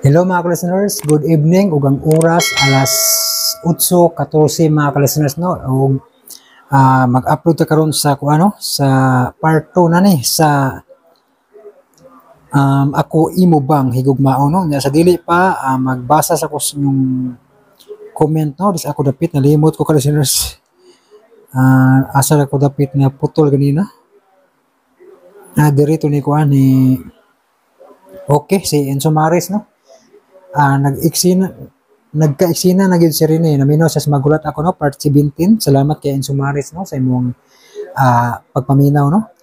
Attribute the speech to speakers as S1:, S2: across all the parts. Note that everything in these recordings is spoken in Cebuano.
S1: Hello, mga listeners, good evening ug ang oras alas 8:14, mga listeners, no. Ug mag-upload ta karon sa kuano, sa part 2 na ni sa Ako Imo Bang Higugmaon, no. Nya sa dili pa magbasa sa ko sa inyong comment, no. Dis ako dapit nalimot ko ka listeners. Asa ra ko dapit nga putol ganina? Diri to ni kuan ni. Okay, si Enzo Maris, no. Nag-iksina, nagka-iksina na gyud si Rene. Naminaw siya sa Magulat Ako, no, part 17. Salamat kay Enzo Maris, no, sa imong pagpaminaw, no.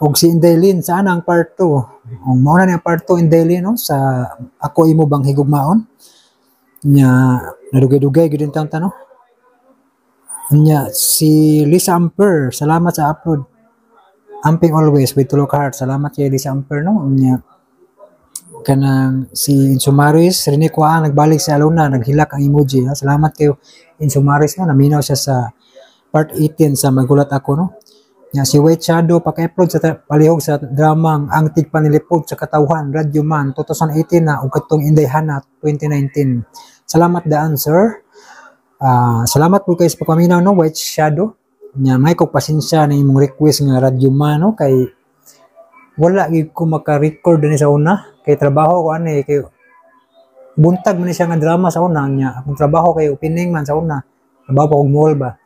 S1: Og si Indaylin, saan ang part 2? Ang mao na ni ang part 2, Indaylin, no, sa Ako Imo Bang Higugmaon. Nya nadugay-dugay gyud intang ta, no. Nya si Lisa Amper, salamat sa upload. Amping always with tulo ka heart. Salamat kay Lisa Amper, no. Nya kanang si Enzo Maris, Rene Kuang, nagbalik si Alona, naghilak ang emoji. No? Salamat kayo, Enzo Maris, no? Naminaw siya sa part 18 sa Magulat Ako, no? Nya si White Shadow, paka-upload sa palihog sa dramang Ang Tigpanilipod sa Katawhan, Radyo Man, 2018 na, ug katong Inday Hana, 2019. Salamat daan, sir. Salamat po kayo sa pagpaminaw, no, White Shadow. Nya may kog pasensya na imong request nga Radyo Man, no, kay wala gyud ko maka-record dinhi sa una kay trabaho ko ani, kay buntag man ni siya nga drama sa una. Nya akong trabaho kay opening man sa una, trabaho pa kog mall ba,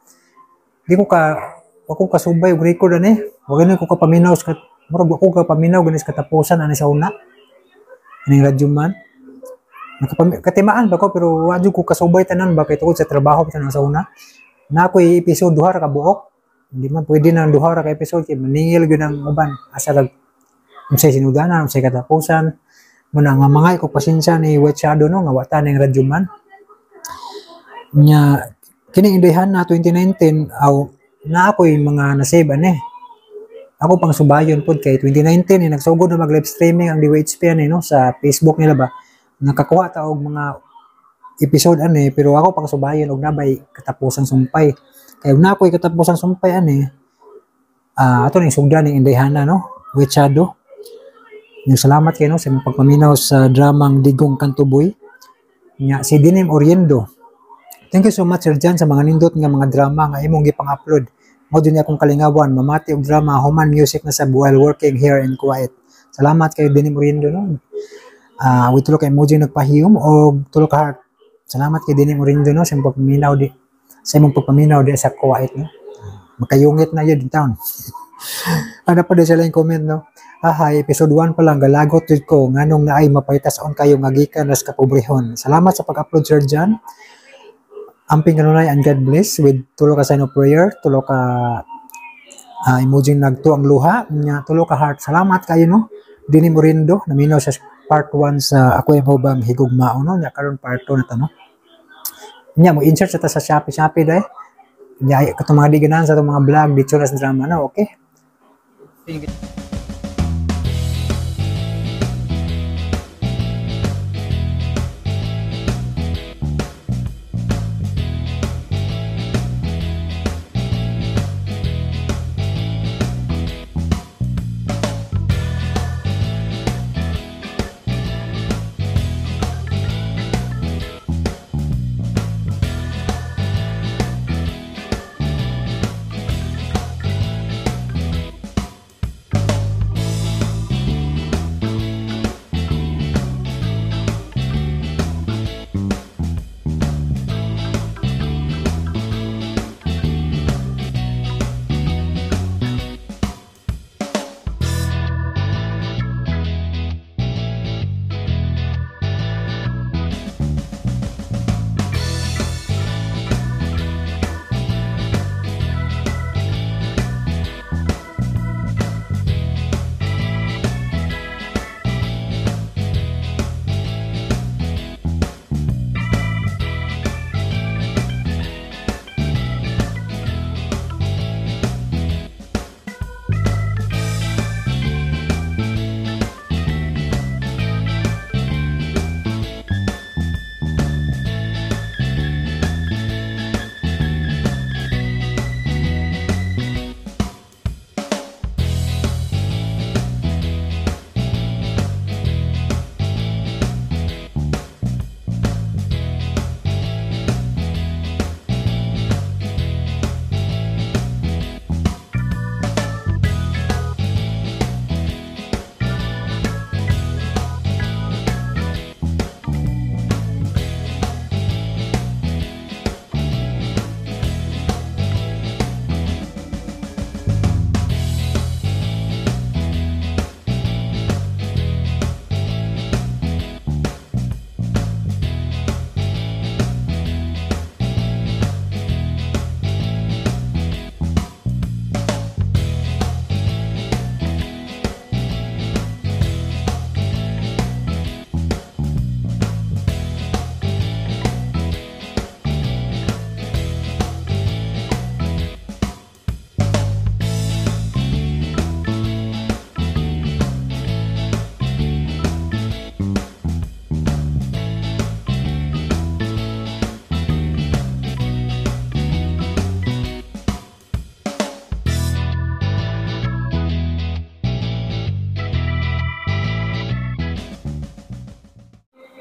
S1: di ko ka ako kasubay og record ani. Wa gani ko kapaminaw sa murag wa ko kapaminaw gani sa katapusan ani sa una aning Radyo Man. Katimaan ba ko, pero wa jud ko kasubay tanan ba, kay tungod sa trabaho pa sa una na ako'y episode duha ra ka buok. Hindi man pwede na ang duha ra ka episode kay maningil gyud ang uban, asa rag unsay sinudanan, unsay katapusan. Muna nga mga ko pasensya ni White Shadow, no, nga wa ta ning Radyo Man. Nya kining Inday Hana 2019 aw na ako'y mga na-save ani. Ako pang subayon pod kay 2019 eh, nagsugod na mag live streaming ang DYHP ani, no, sa Facebook nila ba. Nakakuha ta og mga episode ani, pero ako pang subayon og nabay katapusang sumpay. Kay og na ako'y katapusang sumpay ani, ato ning sugdan ning Inday Hana, no. White Shadow. Yung salamat kayo, no, sa imong pagpaminaw sa dramang Digong Kantuboy. Nya si Dinim Oriendo. Thank you so much, Sir Jan, sa mga nindot nga mga drama nga imong gipang-upload. Mao din akong kalingawan mamati og drama human music na sa while working here in Kuwait. Salamat kay Dinim Oriendo, no. With tulo ka emoji nagpahiyom og tulo ka heart. Salamat kay Dinim Oriendo, no, sa imong pagpaminaw di sa Kuwait, no. Makayungit na yun in town. Ano pa din sila yung comment, no? Ahay, episode 1 pa lang, galagot jud ko, nganong naay mapaitas-on kayo nga gikan ras kapobrehon. Salamat sa pag-upload, Sir John. Amping kanunay and God bless with tulo ka sign of prayer, tulo ka emoji nagtuang luha, nya tulo ka heart. Salamat kayo, no. Dini Morindo, naminaw sa part 1 sa Ako Imo Bang Higugmaon, no. Nya karon part 2 na ta, no. Nya mo insert sa ta sa Shopee Shopee dai. Nya katong mga di ganahan sa atong mga vlog dito na sa drama, no. Okay.
S2: Thank you.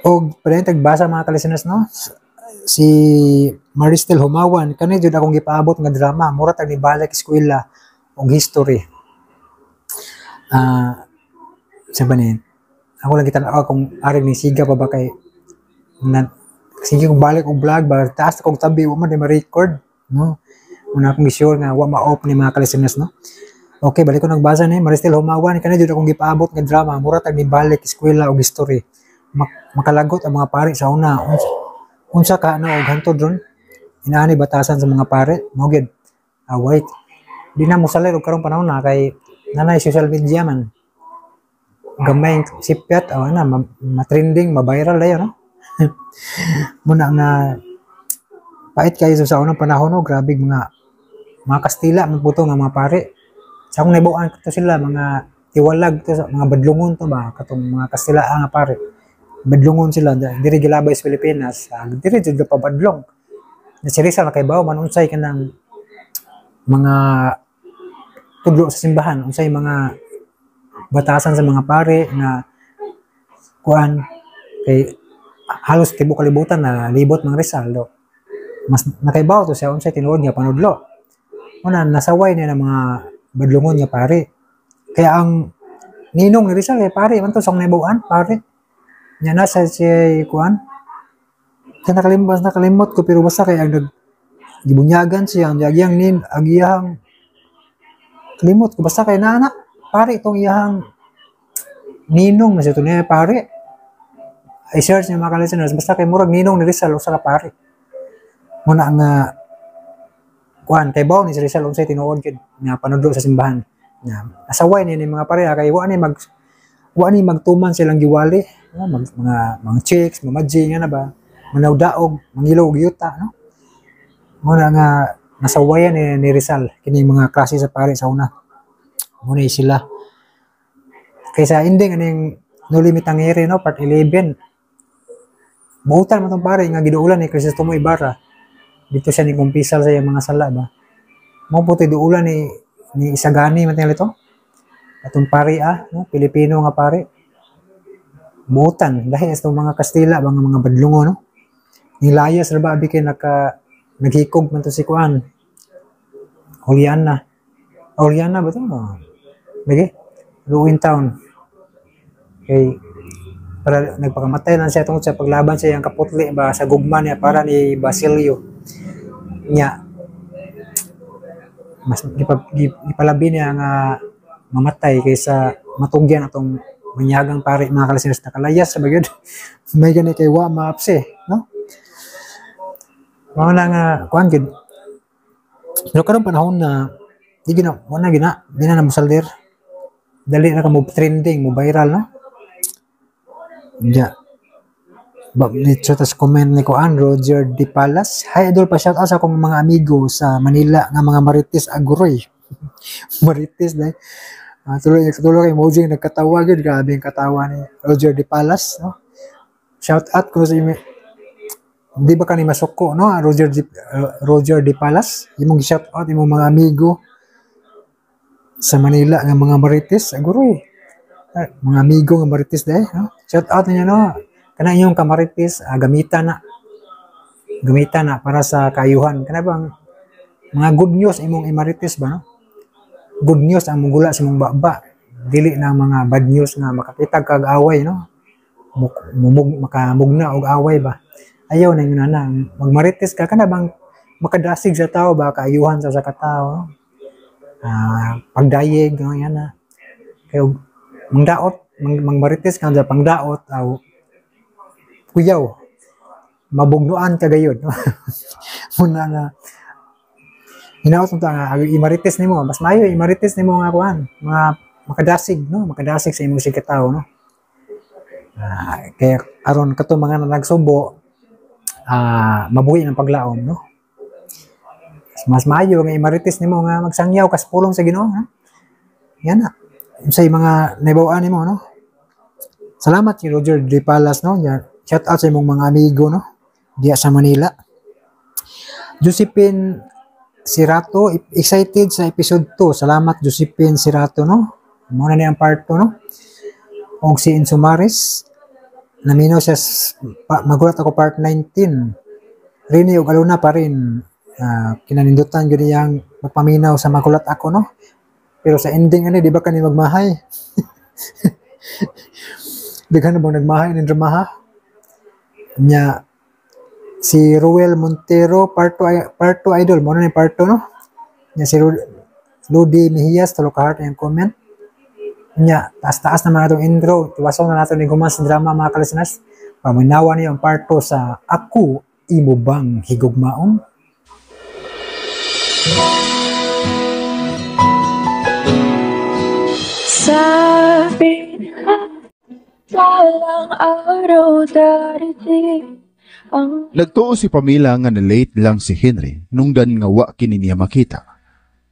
S1: Og padayon tagbasa, mga ka-listeners, no? Si Maristel Humawan, kani jud akong gipaabot nga drama, mura tag nibalik eskwela og history. Ah, sa ba ni? Ako lang kita kung ari ni siga pa ba kay na sige kung balik og vlog ba, taas kong tabi, wa man di ma-record, no? Una akong sure nga wa ma-off ni, mga ka-listeners, no? Okay, balik ko nagbasa ni Maristel Humawan, kani jud akong gipaabot nga drama, mura tag nibalik eskwela og history. Makalagot ang mga pari sa una. Unsa ka na og hantod ron? Inaani batasan sa mga pare, mao gyud. Ah, wait. Di na mo salir og karong panahon na kay nanay social media man. Gamay sipyat aw ana ma-trending, ma-viral dayon, no? Muna nga pait kayo sa unang panahon, no, grabe mga Kastila man puto nga mga pare. Sa akong nahibaw-an to sila mga tiwalag to sa mga badlungon to ba, katong mga Kastila nga pare. Badlungon sila diri gilabay sa Pilipinas, diri jud pa badlong. Na si Rizal nakaibaw man unsay kanang mga tudlo sa simbahan, unsay mga batasan sa mga pare nga kuan kay halos tibuok kalibutan na libot mga Rizal do. Mas nakaibaw to siya unsay tinuod nga panudlo. Una nasaway niya ng mga badlungon nga pare. Kaya ang ninong ni Rizal eh, pare man to sa akong nahibaw-an, pare. Nya nasa siya kuan. Sa nakalimot, nakalimot ko, pero basta kay ang nag gibunyagan siya ang iyang nin ang iyang, kalimot ko, basta kay nana pare itong iyang ninong mas ito niya pare. I-search niyo, mga ka-listeners, basta kay murag ninong ni Rizal usa ka pare. Muna nga kuan kay bawo ni si Rizal unsay tinuod gyud nga panudlo sa simbahan. Nga nasaway ni mga pareha kay wa ni magtuman silang giwali, no? Mga chicks, mamaji nga na ba, manawdaog, mangilo og yuta, no? Muna nga nasawayan ni Rizal kini mga klase sa pare sa una. Muna sila. Kaysa ending aning Noli Me Tangere, no, part 11. Buutan mo tong pare nga giduulan ni Crisostomo Ibarra. Dito siya ni kumpisal sa iyang mga sala ba. Mao po duulan ni Isagani man tingali to. Atong pare ah, no, Pilipino nga pare. Buutan dahil sa mga Kastila ba nga mga badlungo, no. Nilayas ra ba abi kay naghikog man to si kuan. Juliana. Juliana ba to? Lagi? Ruin town. Kay para nagpakamatay lang siya tungod sa paglaban sa iyang kaputli ba sa gugma niya para ni Basilio. Nya mas gipalabi niya nga mamatay kaysa matugyan atong manyagang pare, mga ka-listeners. Nakalayas sa bagyod. May gani kay wa maapse, no? Mao na nga kuan gid. Pero karong panahon na di gina wala gina di na mosaldir. Dali na ka mo trending, mo viral, no? Ya. Ba, dito tas comment ni Kuan Roger Di Palas. "Hi idol, pa shout out sa akong mga amigo sa Manila nga mga Marites Aguroy." Marites dai. Tuloy tuloy kay emoji nagkatawa gyud, grabe ang katawa ni Roger Di Palas, no? Shout out ko sa imo. Di ba kani masuko, no? Roger Di Palas, imong shout out imong mga amigo sa Manila nga mga Marites Aguroy. Ah, mga amigo nga Marites dai, no? Shout out ninyo, no? Kana inyong kamarites, gamitan na. Gamitan na para sa kaayuhan. Kana bang mga good news imong imarites ba, no? Good news ang mugula sa imong baba. Dili na mga bad news nga makakita kag away, no? Mumug makamugna og away ba. Ayaw na yun na. Magmarites ka kana bang makadasig sa tao ba, kaayuhan sa katao, no? Pagdayeg, no, yan na. Kaya mangdaot, mangmarites ka sa pangdaot aw kuyaw, mabugnuan ka gayud. Muna nga hinaot mo ta nga imarites nimo, mas maayo imarites nimo nga kuan, mga makadasig, no, makadasig sa imong sikatawo, no? Kaya aron kato mga nagsubo, mabuhi ng paglaom, no? Mas maayo nga imarites nimo nga magsangyaw kas pulong sa Ginoo, ha? Yan na unsay mga nahibaw-an nimo, no? Salamat kay Roger De Palas, no? Yan. Shout out sa imong mga amigo, no, diya sa Manila. Josephine Sirato, excited sa episode 2. Salamat, Josephine Sirato, no? Muna ni ang part 2, no? Og si Enzo Maris. Naminaw siya Magulat Ako part 19. Rini ug Alona pa rin. Kinanindutan gyud niyang magpaminaw sa Magulat Ako, no? Pero sa ending ani, di ba kani magmahay? Daghan na bang nagmahay ning dramaha? Nya si Ruel Montero part 2, part 2 idol mo na ni part 2, no? Nya si Ludi Mejias, tulo ka heart ang comment. Nya taas-taas naman atong intro, tiwason na nato ni guman sa drama mga ka-listeners. Paminawa niyo ang part 2 sa Ako Imo Bang Higugmaon.
S3: Sa pinakalang araw darating ang
S4: Nagtuo si Pamela nga na-late lang si Henry nungdan nga wa kini niya makita.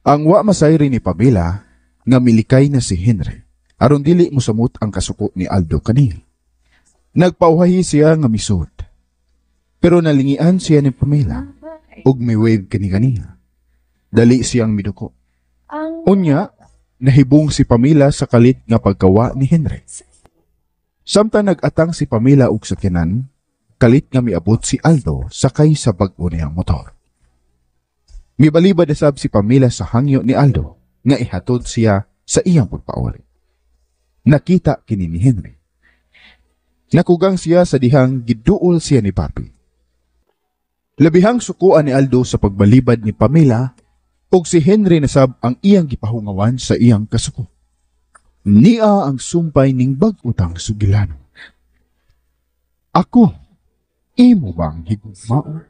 S4: Ang wa masayri ni Pamela nga milikay na si Henry aron dili mosamot ang kasuko ni Aldo kanil. Nagpauhahi siya nga misud. Pero nalingian siya ni Pamela ug mi-wave kini kaniya. Dali siyang miduko. Unya, nahibong si Pamela sa kalit nga pagkawa ni Henry. Samtang nag-atang si Pamela og sakyanan, kalit nga miabot si Aldo sakay sa bag-o niyang motor. Mibalibad sab si Pamela sa hangyo ni Aldo nga ihatod siya sa iyang pagpauli. Nakita kini ni Henry. Nakugang siya sa dihang giduol siya ni Papi. Labihang sukuan ni Aldo sa pagbalibad ni Pamela ug si Henry nasab ang iyang gipahungawan sa iyang kasuko. Nia ang sumpay ning bag-utang sugilano. Ako, imo bang higugmaon?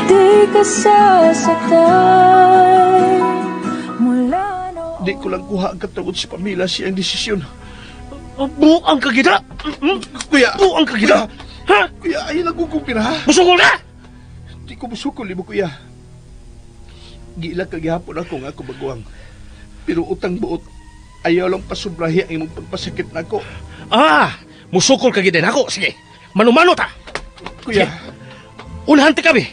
S3: Di ka sasaktan mula noon.
S5: Di ko lang kuha ang katungod si Pamela siyang desisyon.
S6: Buang ka gida!
S5: Kuya!
S6: Buang ka gida! Ha?
S5: Kuya, ayaw lang kong kumpira, ha?
S6: Musukol na!
S5: Di ko musukol, imo, kuya. Giila kagihapon ako nga ako baguang. Pero utang buot, ayaw lang pasubrahi ang imong pagpasakit nako.
S6: Ah! Musukol ka gid nako. Sige, manumano ta!
S5: Kuya!
S6: Sige. Unahan ti kami.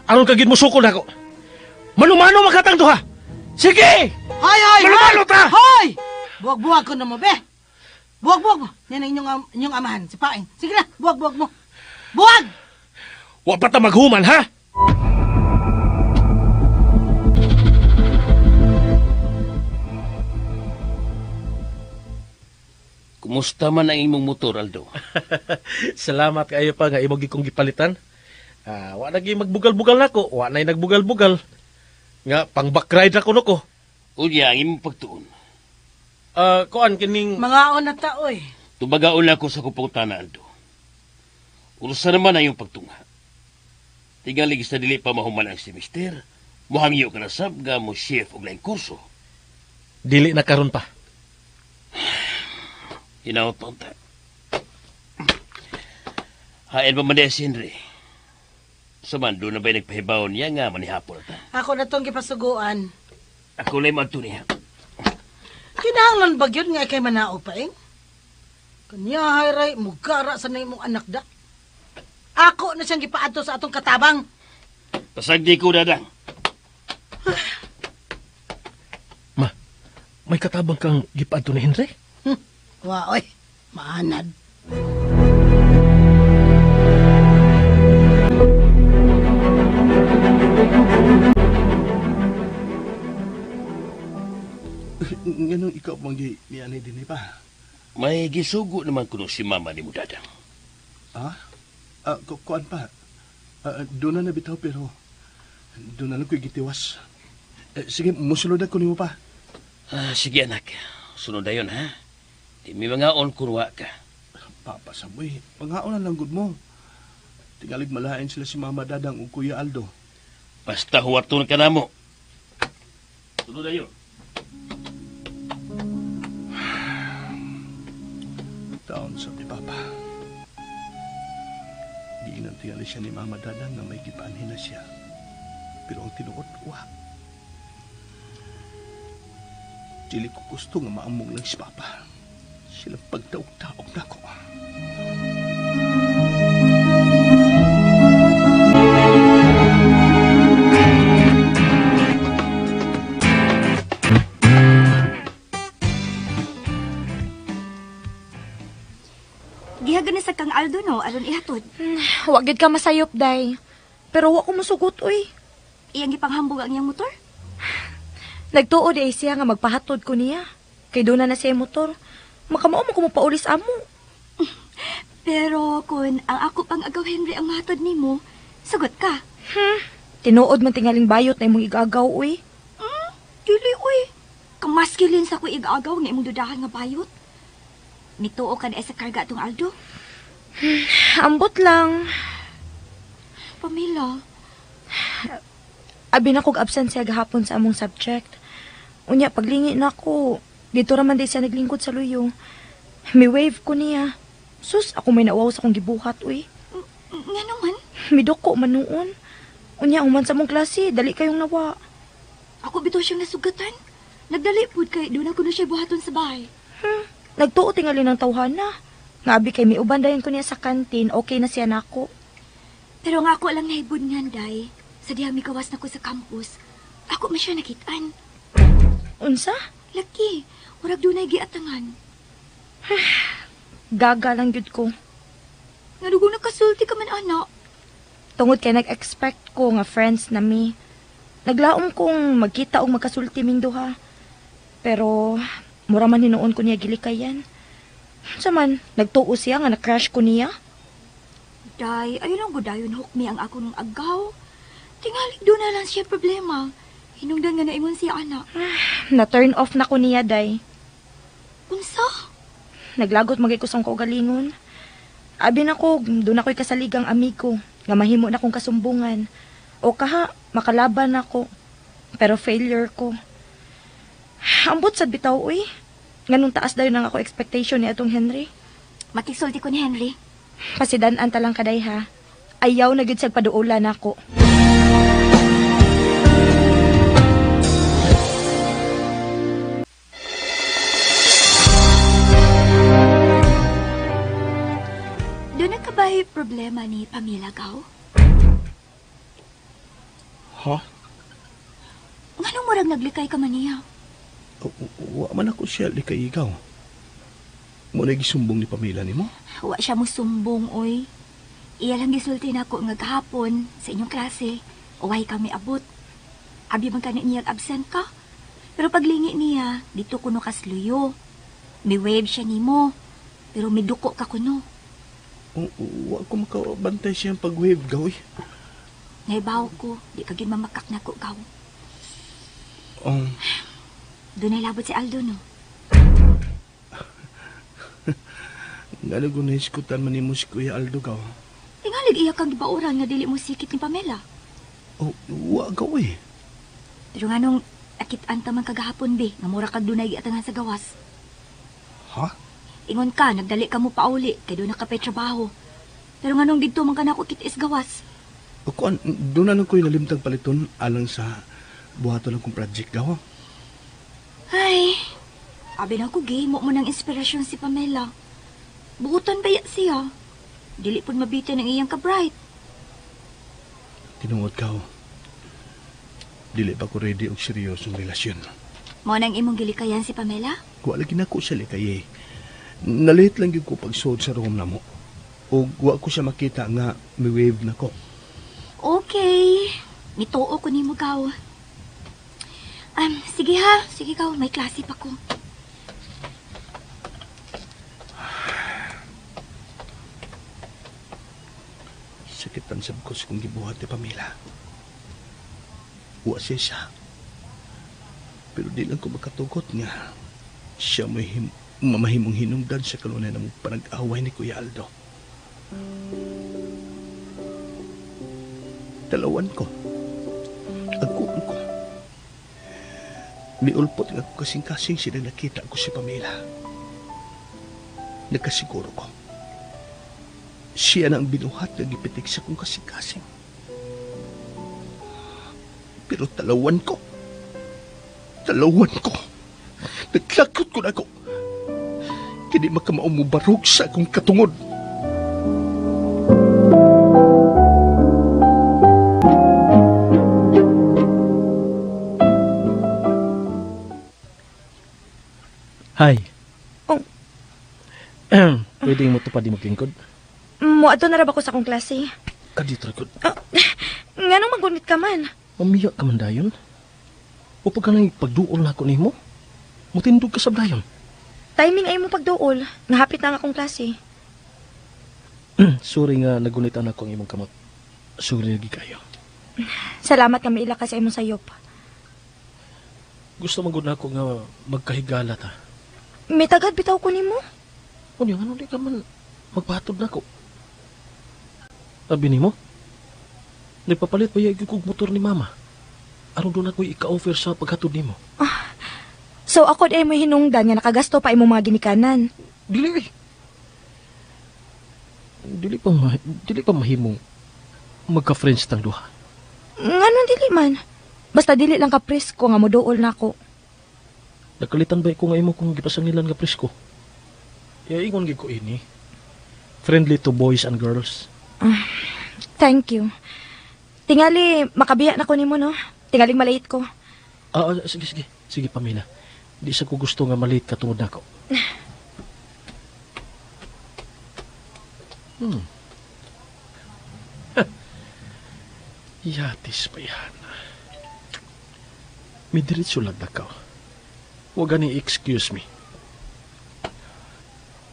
S6: Aron ka gid musukol nako. Manumano makatang duha. Sige!
S7: Hoy, hoy,
S6: Manumano
S7: hoy!
S6: ta!
S7: Hoy! Buwag-buwag ko na mo, be! Buwag-buwag mo! Yan ang inyong amahan, si Paeng. Sige na, buwag-buwag mo. Buwag!
S6: Wa pa ta maghuman, ha?
S8: Kumusta man ang imong motor, Aldo?
S6: Salamat kaayo pa nga imong gikong gipalitan. Wa na gyud magbugal-bugal nako, wa na'y nagbugal-bugal. Nga pang back ride ako nako.
S8: Unya ang imong pagtuon.
S6: Kuan kining
S7: Mangaon na ta oy.
S8: Tubagaon ako sa kupong tana, Aldo. Unsa naman ang imong pagtungha? Tingali sa dili pa mahuman ang semester, muhangyo ka na sab nga mo shift og laing kurso.
S6: Dili na karon pa.
S8: Hinaot pa unta. Hain pa man si Henry. Sa man, doon na ba'y nagpahibaw niya nga manihapon ta?
S7: Ako na tong gipasuguan.
S8: Ako la'y madto niya.
S7: Kinahanglan ba gyud nga ikay manao, Paeng? Kanya hayray, mugara sa imong anak da. Ako na siyang gipaadto sa atong katabang.
S8: Pasagdi ko, Dadang.
S6: Ma, may katabang kang gipaadto ni Henry?
S7: Wa, oy, maanad.
S5: Nganong ikaw bang nianay din pa?
S8: May gisugo naman kuno si mama ni mo, Dadang.
S5: Ha? Kuan pa? Doon na nabitaw pero doon na lang ko'y gitiwas. Sige, musulod ako nimo pa.
S8: Sige anak, sunod na yun ha. Di may mga on kurwa ka.
S5: Papa Samoy, pangaon na lang gud mo. Tingalig malain sila si Mama Dadang ug Kuya Aldo.
S8: Basta huwaton ka na mo. Sunod na yun.
S5: Taon sa ni Papa. Giinan tingali siya ni Mama Dadang na may gipaanhin na siya. Pero ang tinuod, wa. Dili ko gusto nga maamong lang si Papa. Sila pagtaog-taog na ko.
S9: Gihagan na sa kang Aldo no, aron ihatod.
S3: Wa gyud ka masayop, day. Pero wa ko musugot, uy.
S9: Iyang gipanghambog ang iyang motor?
S3: Nagtuo di ay siya nga magpahatod ko niya. Kay doon na siya motor. Makamao mo ko mopaulis amo.
S9: Pero kung ang ako pang agaw Henry ang mahatod nimo, sugot ka.
S3: Tinuod man tingaling bayot na imong igagaw, uy.
S9: Dili, uy. Kamaskilin sa ko igagaw nga imong dudahan nga bayot. Mituo ka na sa karga atong Aldo.
S3: Ambot lang.
S9: Pamela.
S3: Abi na kog absent siya gahapon sa among subject. Unya, paglingi na ako, dito raman di siya naglingkod sa luyo. Mi wave ko niya. Sus, ako may nauwaw sa akong gibuhat, uy.
S9: Nga naman?
S3: Miduko man noon. Unya, human sa mong klase, dali kayong nawa.
S9: Ako bitaw siyang nasugatan. Nagdali pud kay doon ako na siya buhaton sa bahay.
S3: Nagtuo tingali ng tawhana. Nga abi kay miuban dayon ko niya sa kantin, okay na siya nako.
S9: Pero nga ako lang nahibod nga, day. Sa diha migawas na ko sa campus, ako man siya nakitaan.
S3: Unsa?
S9: Laki, murag dunay giatangan.
S3: Gaga lang gyud ko.
S9: Nga nakasulti ka man, ana.
S3: Tungod kay nag-expect ko nga friends na mi. Naglaom kong magkita og magkasulti ming duha. Pero mura man hinuon ko niya gilikayan. Unsa man, nagtuo siya nga na-crush ko niya.
S9: Day, ayun ang gudayon hukmi ang akong agaw. Tingali doon na lang siya problema. Hinungdan nga naingon siya, ana.
S3: Na-turn off na ko niya, day.
S9: Unsa?
S3: Naglagot magay ko sa akong kaugalingon. Abi na ko, doon ako'y kasaligang amigo, nga mahimo na akong kasumbungan. O kaha, makalaban ako. Pero failure ko. Ambot sad bitaw, uy. Nganong taas dayon ang ako expectation ni atong Henry.
S9: Makigsulti ko ni Henry.
S3: Pasidan-an talang kaday ha. Ayaw na gyud siyag paduola nako.
S9: Doon na ka ba'y problema ni Pamela Gaw?
S5: Ha?
S9: Nganong murag naglikay ka man niya?
S5: Wa man ako siya likay ikaw. Mo na gisumbong ni Pamela nimo?
S9: Wa siya mo sumbong, oy. Iya lang gisulti nako nga gahapon sa inyong klase. Uway kami abot. Abi man kani niya absent ka. Pero paglingi niya, dito kuno kasluyo. Mi wave siya nimo. Pero miduko ka kuno.
S5: Wa ko makabantay siyang pag-wave gaw, eh.
S9: Naibaw ko, di ka gyud mamakak nako gaw. Doon ay labot si Aldo, no?
S5: Ngano ko nahiskutan man nimo si Kuya Aldo gaw?
S9: Tingalig iya kang gibauran nga dili mo sikit ni Pamela.
S5: Oh, wa gaw eh.
S9: Pero nganong akit-an ta man kagahapon be, nga mura kag dunay giatangan sa gawas.
S5: Ha?
S9: Ingon ka, nagdali ka mo pauli, kay doon na ka pa'y trabaho. Pero nganong didto man ka nako kitis gawas?
S5: O kuan, doon na lang ko'y nalimtang paliton alang sa buhaton akong project gaw.
S9: Ay, abi na ko gihimo mo ng inspirasyon si Pamela. Buutan ba ya siya? Dili pud mabitin ang iyang ka-bright.
S5: Tinuod ka, oh. Dili pa ko ready og seryosong relasyon.
S9: Mao nang imong gilikayan si Pamela?
S5: Wa lagi nako siya likay eh. Nalit lang gyud ko pagsuod sa room namo. Og wa ko siya makita nga mi-wave na ko.
S9: Okay. Mituo ko nimo gaw. Sige ha. Sige gaw, may klase pa ko.
S5: Sakit ang sab ko sa kong gibuhat ni Pamela. Wa siya siya. Pero di lang ko makatugot nga siya may mamahimong hinungdan sa kanunay ng panag-away ni Kuya Aldo. Dalawan ko. Agkuon ko. Miulpot nga ako kasing-kasing sila nakita ko si Pamela. Nagkasiguro ko. Siya na ang binuhat nga gipitik sa kong kasing-kasing. Pero talawan ko. Talawan ko. Naglakot ko na ako. Kini makamaong mubarog sa akong katungod.
S6: Hi.
S3: Oh.
S6: Pwedeng mo Tupad di maglingkod.
S3: Moadto na ra ba ko sa akong klase?
S6: Kadito ra gud.
S3: Nganong magunit ka man?
S6: Mamiya ka man dayon. O pagka nang pagduol na ako nimo, mutindog ka sab dayon.
S3: Timing ay mo pagduol. Nahapit na ang akong klase.
S6: Sorry nga nagunitan ako ang imong kamot. Sorry lagi kayo.
S3: Salamat nga miila ka sa imong sayop.
S6: Gusto man gud nako nga magkahigala ta.
S3: Mitagad bitaw ko nimo.
S6: Unya ngano di ka man magpatod nako. Abi nimo? Nagpapalit pa yay kog motor ni mama. Aron doon ako ika-offer sa paghatod nimo.
S3: So ako di mo hinungdan nga nakagasto pa imong mga ginikanan.
S6: Dili eh. Dili pa mahimong magka-friends tang duha.
S3: Nganong dili man? Basta dili lang ka presko nga moduol nako.
S6: Nagkalitan ba ko nga imo kung gipasangilan nga presko? Ya ingon gid ko ini. Friendly to boys and girls.
S3: Thank you. Tingali makabiya na ko nimo no. Tingaling malate ko.
S6: Sige sige. Sige Pamela. Di sa ko gusto nga malate ka tungod nako. Yatis pa yan. May diretso lang na ka. Huwag gani excuse me.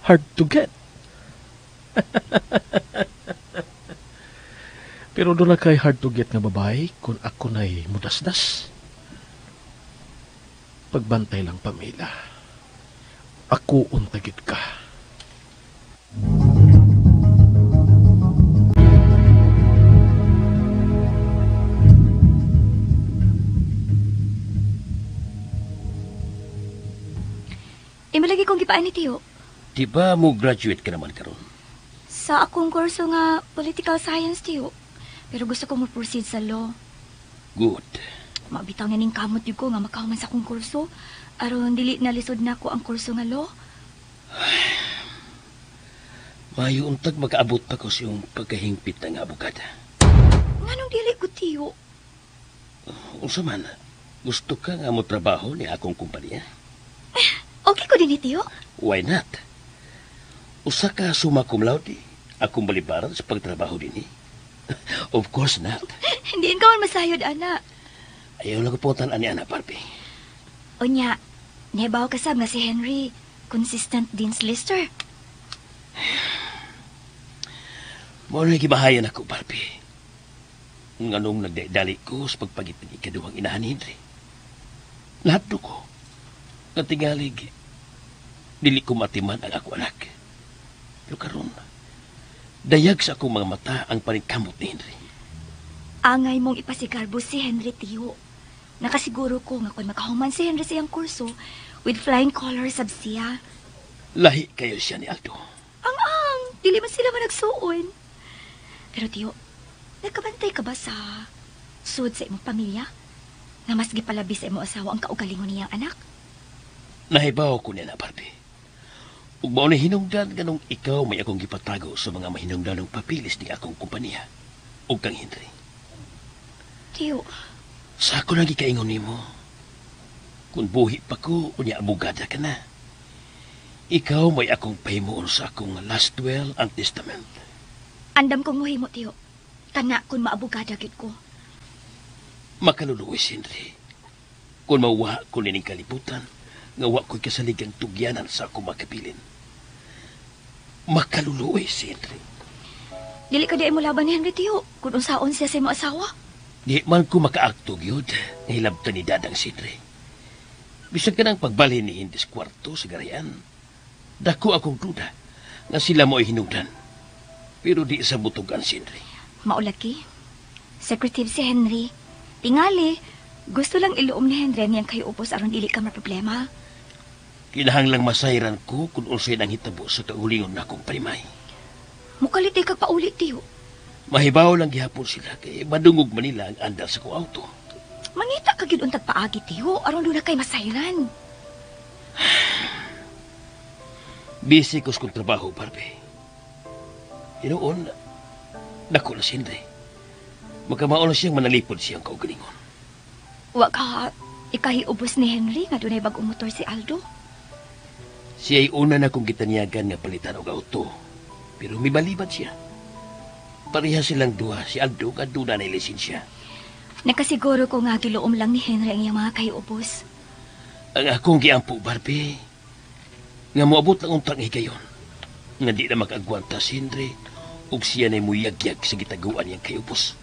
S6: Hard to get. Pero doon na kay hard to get nga babae kung ako na'y mudasdas. Pagbantay lang, Pamela. Ako untagid ka.
S9: Imalagi kong gipaan ni Tiyo.
S8: Di ba mo graduate ka naman karon?
S9: Sa akong kurso nga political science, Tiyo. Pero gusto ko mo-proceed sa law.
S8: Good.
S9: Mabitaw na ning kamot yun ko nga makahuman sa akong kurso. Aron dili na lisod na ko ang kurso nga law.
S8: Mayo untag makaabot pa ko sa iyong pagkahingpit nga abogada.
S9: Nganong dili ko, Tiyo?
S8: Unsa man, gusto ka nga mo trabaho ni akong kumpanya?
S9: Okay ko din ni Tiyo.
S8: Why not? Usa ka summa cum laude, akong balibaran sa pagtrabaho din eh. Of course not.
S9: Hindi ka man masayod, ana.
S8: Ayaw lang ko po tanan ni Ana, Barbie.
S9: Unya, nebaw kasab nga si Henry, consistent Dean's Lister.
S8: Mao na gibahayan ako, Barbie. Nganong nagdali ko sa pagpagit ng ikaduhang inahan ni Henry. Lahat do ko. Natingalig, dili ko matiman ang ako anak. Pero karon, dayag sa akong mga mata ang paningkamot ni Henry.
S9: Angay mong ipasigarbo si Henry, Tiyo. Nakasiguro ko nga kung makahuman si Henry sa iyang kurso, with flying colors sab siya.
S8: Lahi kayo siya ni Aldo.
S9: Ang-ang! Dili man sila managsuon. Pero Tiyo, nagkabantay ka ba sa sud sa imong pamilya? Nga mas gipalabi sa imong asawa ang kaugalingon niyang anak?
S8: Nahibaw ko niya na, Barbie. Ug mao ni hinungdan ganong ikaw may akong gipatago sa mga mahinungdanong papilis ni akong kompanya ug kang Henry.
S9: Tiyo.
S8: Sa ako lagi kaingon nimo. Kung buhi pa ko, unya abogada ka na. Ikaw may akong pahimuon sa akong last will and testament.
S9: Andam kong muhimo, Tiyo. Kana kung maabogada gyud ko.
S8: Makaluluoy, Henry. Kung mauwa ko nining kalibutan, nga wa ko'y kasaligang tugyanan sa akong makabilin. Makaluluoy, Henry.
S9: Dili ka di ay mo laban ni Henry, Tiyo. Kung unsaon siya sa imong asawa.
S8: Di man ko makaakto gyud nga hilabtan ni Dadang Henry. Bisag ka nang pagbalhin ni Hindis kwarto sa garayan. Dako akong duda nga sila mo ay hinungdan. Pero di sa butugan si Henry.
S9: Maulaki. Secretive si Henry. Tingali, gusto lang iluom ni Henry niyang kayo upos aron dili ka maproblema.
S8: Kinahanglang masayran ko kung unsay nang hitabo sa kaugalingon nakong parimay.
S9: Mukalit di kag paulit, Tiyo.
S8: Mahibaw lang gihapon sila kay madungog man nila ang andar sa kong auto.
S9: Mangita ka gyud untag paagi, Tiyo, aron doon na kay masayran.
S8: Busy ko sa kong trabaho, Barbie. Inoon, dako na si Henry. Magkamao na siyang manalipod siyang kaugalingon.
S9: Wa ka ikahiubos ni Henry nga dunay bag-ong motor si Aldo.
S8: Siya'y una na kong gitanyagan nga palitan og auto. Pero mibalibad siya. Pareha silang duha, si Aldo nga duna na lisensya.
S9: Nakasiguro ko nga giluom lang ni Henry ang iyang mga kayubos.
S8: Ang akong giampo, Barbie, nga moabot lang untang higayon. Nga di na makaagwanta si Henry, ug siya na'y muyagyag sa gitaguan niyang kayubos.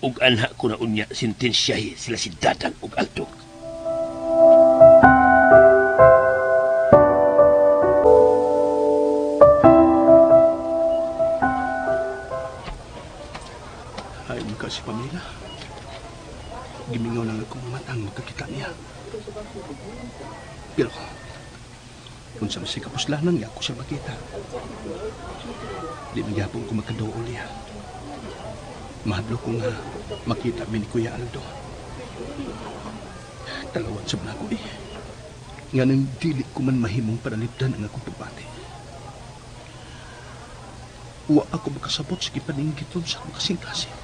S8: Ug anha ko na unya sentensyahe sila si Dadang ug Aldo.
S5: Ay, mukha si Pamela. Gimingaw lang akong matang magkakita niya. Pero, kung sa masay kapuslanan niya, ako siya makita. Di magyapon ko magkadool niya. Mahadlo ko nga makita mi ni Kuya Aldo. Talawan sa mga ko eh. Nga nang dili ko man mahimong panalipdan ang akong pagbati. Wa ako makasabot sa kipaninggiton sa akong kasing-kasing.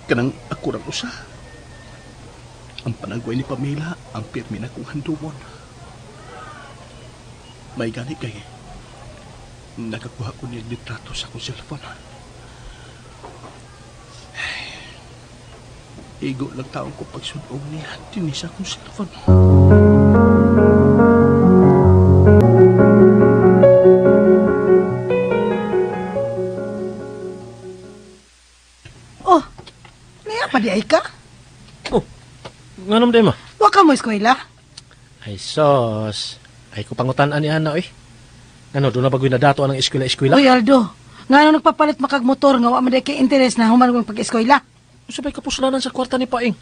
S5: Kanang ako rang usa. Ang panagway ni Pamela, ang pirmi na kong handuon. May gani kay nakakuha ko niya litrato sa akong cellphone. Igo lang taong ko pagsunod niya dinhi sa akong cellphone.
S7: Oh, niya pa di ay ka?
S6: Oh, nga naman ma?
S7: Wa ka mo eskwela?
S6: Ay sos, ay ko pangutan-an ni Ana, oy. Ano, doon na bagoy na dato ang eskwela-eskwela?
S7: Uy, Aldo, nga nung nagpapalit makagmotor nga wa man kay interes na human kong pag-eskwela.
S6: Sabay kapuslanan sa kwarta ni Paing.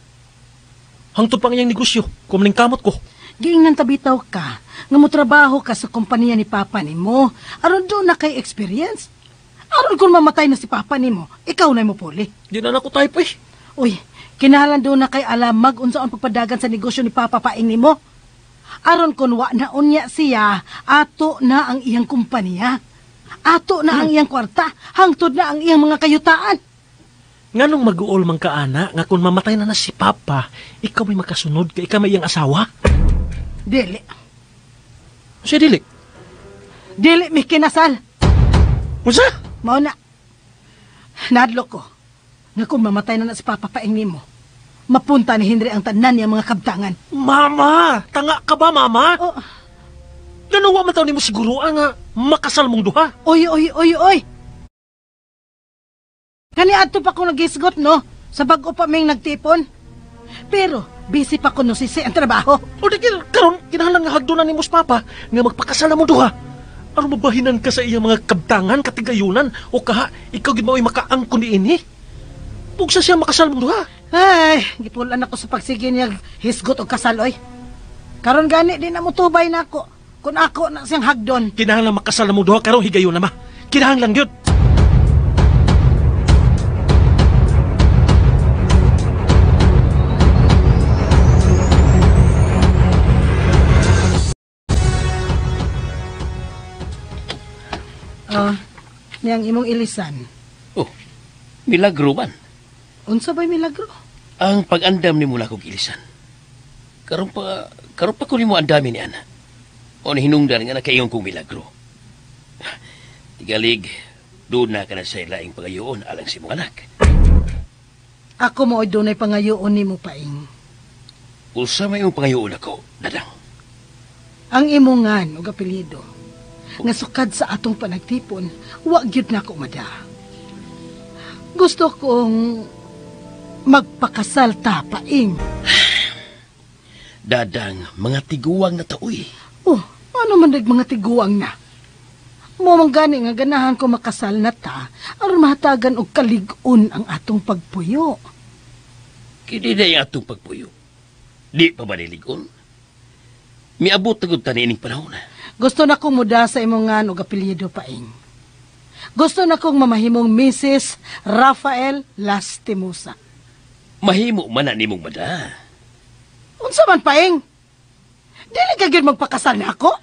S6: Hangtod pang iyang negosyo, kumling kamot ko.
S7: Giingnan tabitaw ka, nga motrabaho ka sa kompanya ni Papa nimo. Aron doon na kay experience. Aron kung mamatay na si Papa nimo, ikaw na mo puli.
S6: Di na nako type eh.
S7: Uy, kinahalan doon na kay alamag unsa ang pagpadagan sa negosyo ni Papa Paing nimo. Aron kun wa na unya siya, ato na ang iyang kumpanya. Ato na ang iyang kwarta, hangtod na ang iyang mga kayutaan.
S6: Nganong mag-uol man ka, ana, nga kung mamatay na na si Papa, ikaw may makasunod ka, ikaw may iyang asawa?
S7: Dili.
S6: Siya dili?
S7: Dili, may kinasal.
S6: Unsa?
S7: Mao na. Nadlo ko, nga kung mamatay na na si Papa Paing nimo, mapunta ni Henry ang tanan niya mga kabtangan.
S6: Mama! Tanga ka ba, Mama?
S7: Oh.
S6: Ganawa man taon nimo siguro ang makasal mong duha.
S7: Oy, oy, oy, oy! Kani adto pa ko nagisgot, no? Sa bag-o pa ming nagtipon. Pero, busy pa ko no sisi ang trabaho.
S6: O di karon kinahanglan nga hagdonan nimo sa Papa nga magpakasal na mo duha. Aron mabahinan ka sa iyang mga kabtangan, katigayunan, o kaha, ikaw gid mao'y makaangkon niini. Bugsa siya makasal mong duha.
S7: Ay, gipulan ako sa pagsige niya hisgot og kasal, oy. Karon gani di na motubay na ako. Kung ako na siyang hagdon.
S6: Kinahanglan makasal na mo duha karon higayon na ma. Kinahanglan gyud.
S7: Oh, niyang imong ilisan.
S8: Oh, milagro man.
S7: Unsa ba'y milagro?
S8: Ang pag-andam ni mula kong ilisan. Karon pa ko nimo andami ni Ana. O hinungdan nga nakaingon kong milagro. Tigalig, doon na ka na sa ilaing pangayoon alang si mong anak.
S7: Ako mo ay doon ay pangayoon ni mo, Paing.
S8: Usa may imong pangayoon ako, Dadang.
S7: Ang imongan og apelyido, nga sukad sa atong panagtipon, wa gyud na ako mada. Gusto kong magpakasal ta, Paing.
S8: Dadang, mga tiguang na taoy.
S7: Oh, ano man dag mga tiguang na? Mo man gani nga ganahan ko makasal na ta, aron mahatagan og kalig-on ang atong pagpuyo.
S8: Kini na yung atong pagpuyo. Di pa ba nilig-on? Miabot na gud ta niining panahon.
S7: Gusto na kong muda sa imong ngan og apelyido, Paing. Gusto na kong mamahimong Mrs. Rafael Lastimosa.
S8: Mahimo man na nimong mada.
S7: Unsa man, Paing? Dili ka gyud magpakasal na ako?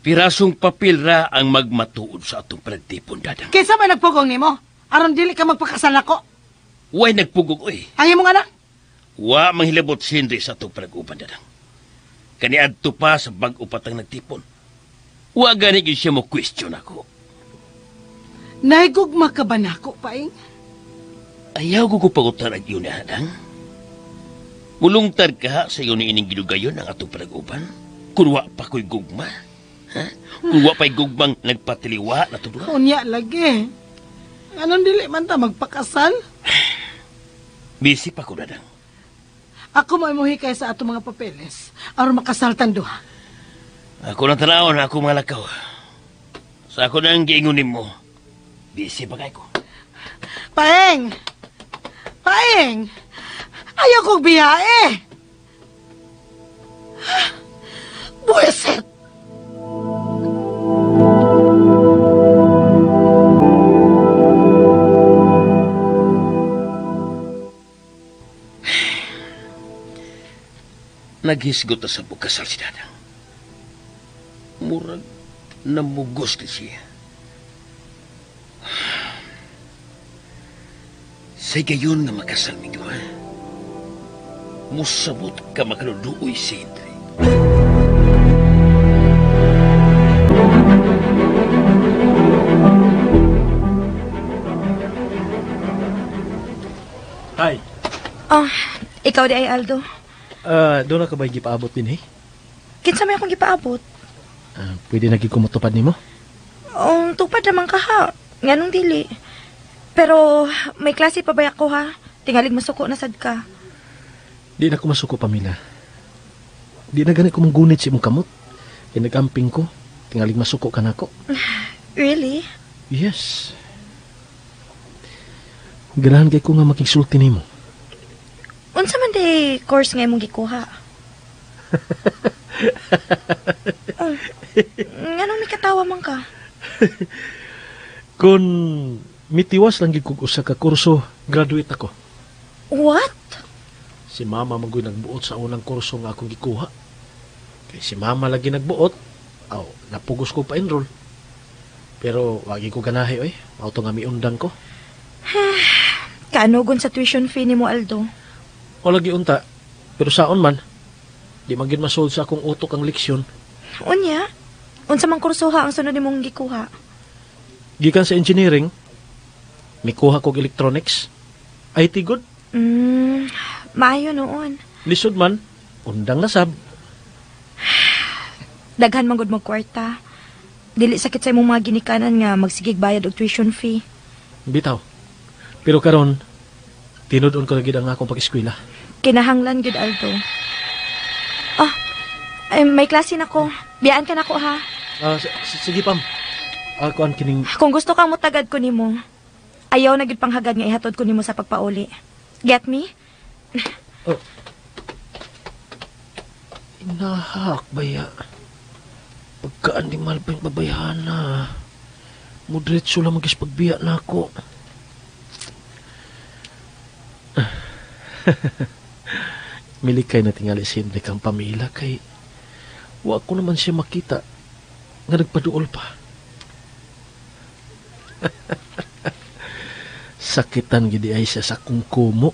S8: Pirasong papel ra ang magmatuod sa atong panagtipon, Dadang.
S7: Kinsa may nagpugong nimo? Aron dili ka magpakasal nako?
S8: Way nagpugong, oy.
S7: Ang imong anak?
S8: Wa manghilabot si Henry sa atong panag-uban, Dadang. Kaniadto pa sa bag-o patang nagtipon. Wa gani gyud siya mo question ako.
S7: Nahigugma ka ba nako, Paing?
S8: Ayaw ko pangutan ang iyon na. Mulungtad ka sa iyo ni ining gidugayon ang atong palaguban. Kun wa pa ko'y gugma. Ha? Kun wa pa'y gugmang nagpatiliwa na ito.
S7: Unya lagi. Anong dili man ta magpakasal?
S8: Busy pa ko, Dadang.
S7: Ako maimuhi kay sa atong mga papeles aron makasal tan duha.
S8: Ako nang tanawon, ako mga lakaw. Sa ako nang giingon nimo. Busy pa kay ko.
S7: Paeng! Paeng! Ayaw kong biyae! Buweset!
S8: Naghisgot na sa bukasal si Dadang. Murag namugos na siya. Sa gayon nga makasal mi duha, musabot ka makaluduoy si Henry.
S6: Hi.
S3: Oh, ikaw di ay Aldo.
S6: Doon na ka ba gipaabot din eh?
S3: Kinsa may akong gipaabot?
S6: Pwede na gid ko motupad nimo?
S3: Tupad naman ka ha. Nganong dili. Pero may klase pa ba ako ha? Tingalig masuko na sad ka.
S6: Di na ko masuko, Pamela. Di na gani ko manggunit sa imong kamot. Kay nag-amping ko, tingalig masuko ka nako.
S3: Really?
S6: Yes. Ganahan kay ko nga makigsulti nimo.
S3: Unsa man day course nga imong gikuha? Oh, nganong mikatawa man ka?
S6: Kung mitiwas lang gid kog usa ka kurso, graduate ako.
S3: What?
S6: Si mama man gud nagbuot sa unang kurso nga akong gikuha. Kay si mama lagi nagbuot, aw napugos ko pa-enroll. Pero wagi ko ganahi oy, mao to nga miundang ko.
S3: Kaanugon sa tuition fee nimo, Aldo?
S6: Wala giunta, pero saon man, di man gid masold sa akong utok ang leksyon.
S3: Unya, unsa man kursoha ang sunod nimong gikuha?
S6: Gikan sa engineering, mikuha kog electronics. IT good.
S3: Maayo noon.
S6: Lisod man, undang na sab.
S3: Daghan man gud mo kwarta. Dili sakit sa imong mga ginikanan nga magsigig bayad og tuition fee.
S6: Bitaw. Pero karon tinud-on ko na gid ang akong pag-eskwela.
S3: Kinahanglan gid, Aldo. Ah, ay, may klase na ko. Biyaan ka na ko ha.
S6: Sige Pam. Kuan kining
S3: Kung gusto kang mutagad ko nimo, ayaw na gid panghagad nga ihatod ko nimo sa pagpauli. Get me?
S6: Oh. Inahak baya. Pagka-animal pa yung babayhana. Mudretso lang magis pagbiya na ako. Milikay na tingali si Henry kang pamila kay wa ko naman siya makita nga nagpaduol pa. Sakitan gidi ay siya sa kungkumo.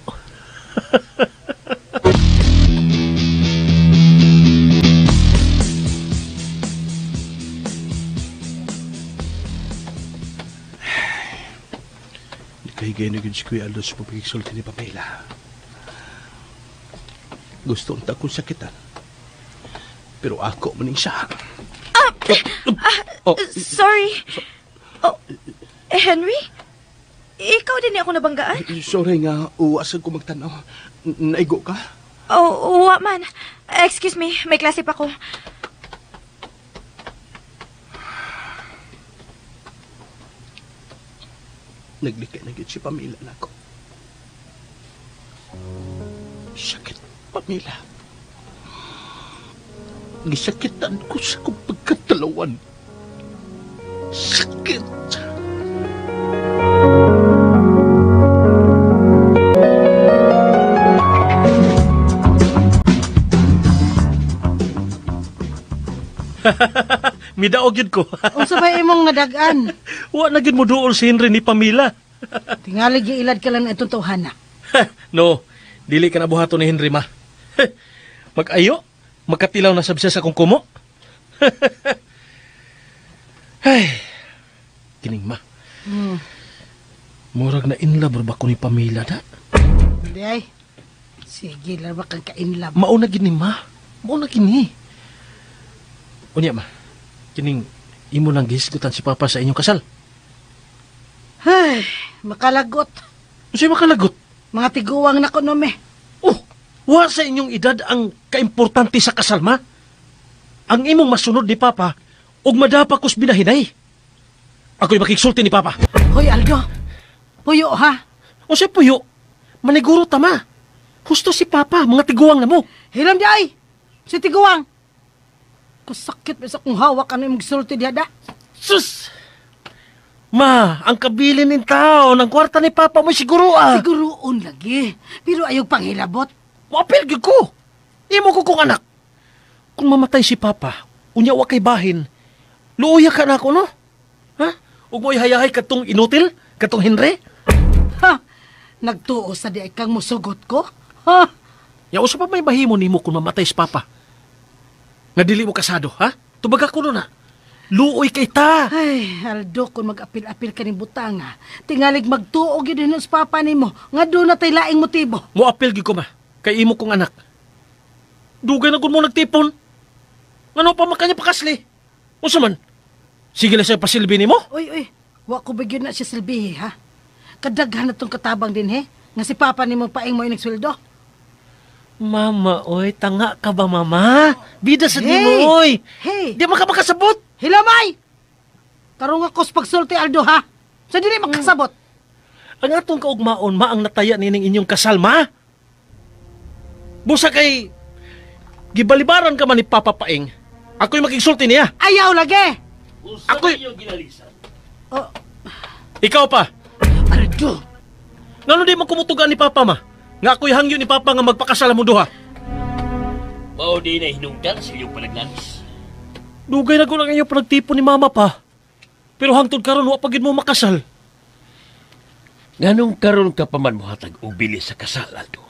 S5: Nakahigay na yun si Kuya Aldo sa pagpigsulti ni Pamela. Gusto unta kong sakitan. Pero ako maning siya.
S3: Sorry. Oh, Henry? Ikaw din ako nabanggaan?
S5: Sorry nga, uwasan ko magtanaw. Naigo ka?
S3: Oh, uwa man. Excuse me, may klase pa ko.
S5: Naglikay na gid si Pamela na ako. Sakit, Pamela. Gisakitan ko sa kong pagkatalawan. Sakit!
S6: Midaog yun ko.
S7: Unsa ba imong nadag-an?
S6: Wa na gyud mo duol si Henry ni Pamela.
S7: Tingali giilad ka lang na itong tawhana.
S6: No, dili ka na buhaton ni Henry ma. Mag-ayo, magkatilaw na sab siya sa kungkumo. Ay, kining ma. Murag na inlove ba ko ni Pamela da?
S7: Hindi ay. Sige, larba kang ka-inlove.
S6: Mauna gini ma. Mauna gini. Unya ma, kining imo nang gihisgutan si Papa sa inyong kasal.
S7: Ay, makalagot.
S6: Unsay makalagot?
S7: Mga tiguang na kuno me.
S6: Oh, wa sa inyong edad ang kaimportante sa kasal ma. Ang imong masunod ni Papa ug madapa kus binahinay. Ako'y makigsulti ni Papa.
S7: Hoy Aldo. Puyo ha.
S6: Unsay puyo? Maniguro ta ma. Husto si Papa, mga tiguang na mo.
S7: Hilam di ay. Si tiguang. Kusakit ba sa kung hawak ano yung magsulti diha da?
S6: Sus! Ma, ang kabilin nin tao ng kwarta ni Papa mo siguro ah.
S7: Siguroon lagi. Pero ayaw panghilabot.
S6: Moapil gyud ko. Imo ko kong anak. Kung mamatay si Papa, unya wa kay bahin, luoya ka na ako, no? Ha? Ug mo'y hayahay katong inutil, katong Henry?
S7: Ha? Nagtuo sa di ay kang musugot ko? Ha?
S6: Ya usa pa may bahimo nimo kung mamatay si Papa. Nga dili mo kasado, ha? Tubaga ko na. Luoy kay ta.
S7: Ay, Aldo, kung mag-apil-apil ka ning butanga, tingalig magtuo gyud hinuon sa papa nimo nga doon na tay laing motibo.
S6: Moapil gyud ko ma, kay imo kong anak. Dugay na gud mo nagtipon. Ngano pa man kanya pakasli? Unsa man? Sige lang siya pasilbi nimo?
S7: Uy, uy, wa ko ba gyud na siya silbihi, ha? Kadaghan na tong katabang din, he? Nga si papa nimo paing mo inig sweldo.
S6: Mama, oy, tanga ka ba, mama? Bida sa
S7: Hey!
S6: nimo, oy.
S7: Hey!
S6: Di man ka makasabot.
S7: Hilamay! Karong ako sa pagsulti, Aldo, ha? Sa dili makasabot.
S6: Ang atong kaugmaon, ma, ang nataya nining inyong kasal, ma. Busa kay gibalibaran ka man ni Papa Paing. Ako'y makigsulti niya.
S7: Ayaw lagi!
S6: Ako'y...
S8: Iyong ginalisan.
S7: Oh.
S6: Ikaw pa.
S7: Aldo!
S6: Ngano di man kumutugan ni Papa, ma? Nga ako'y hangyo ni Papa nga magpakasal mo duha.
S8: Mao di na hinungdan sa iyong panaglalis.
S6: Dugay na ko lang inyong panagtipon ni Mama pa. Pero hangtod karon wa pa gid mo makasal.
S8: Nganong karon ka pa man mohatag og bili sa kasal, Aldo?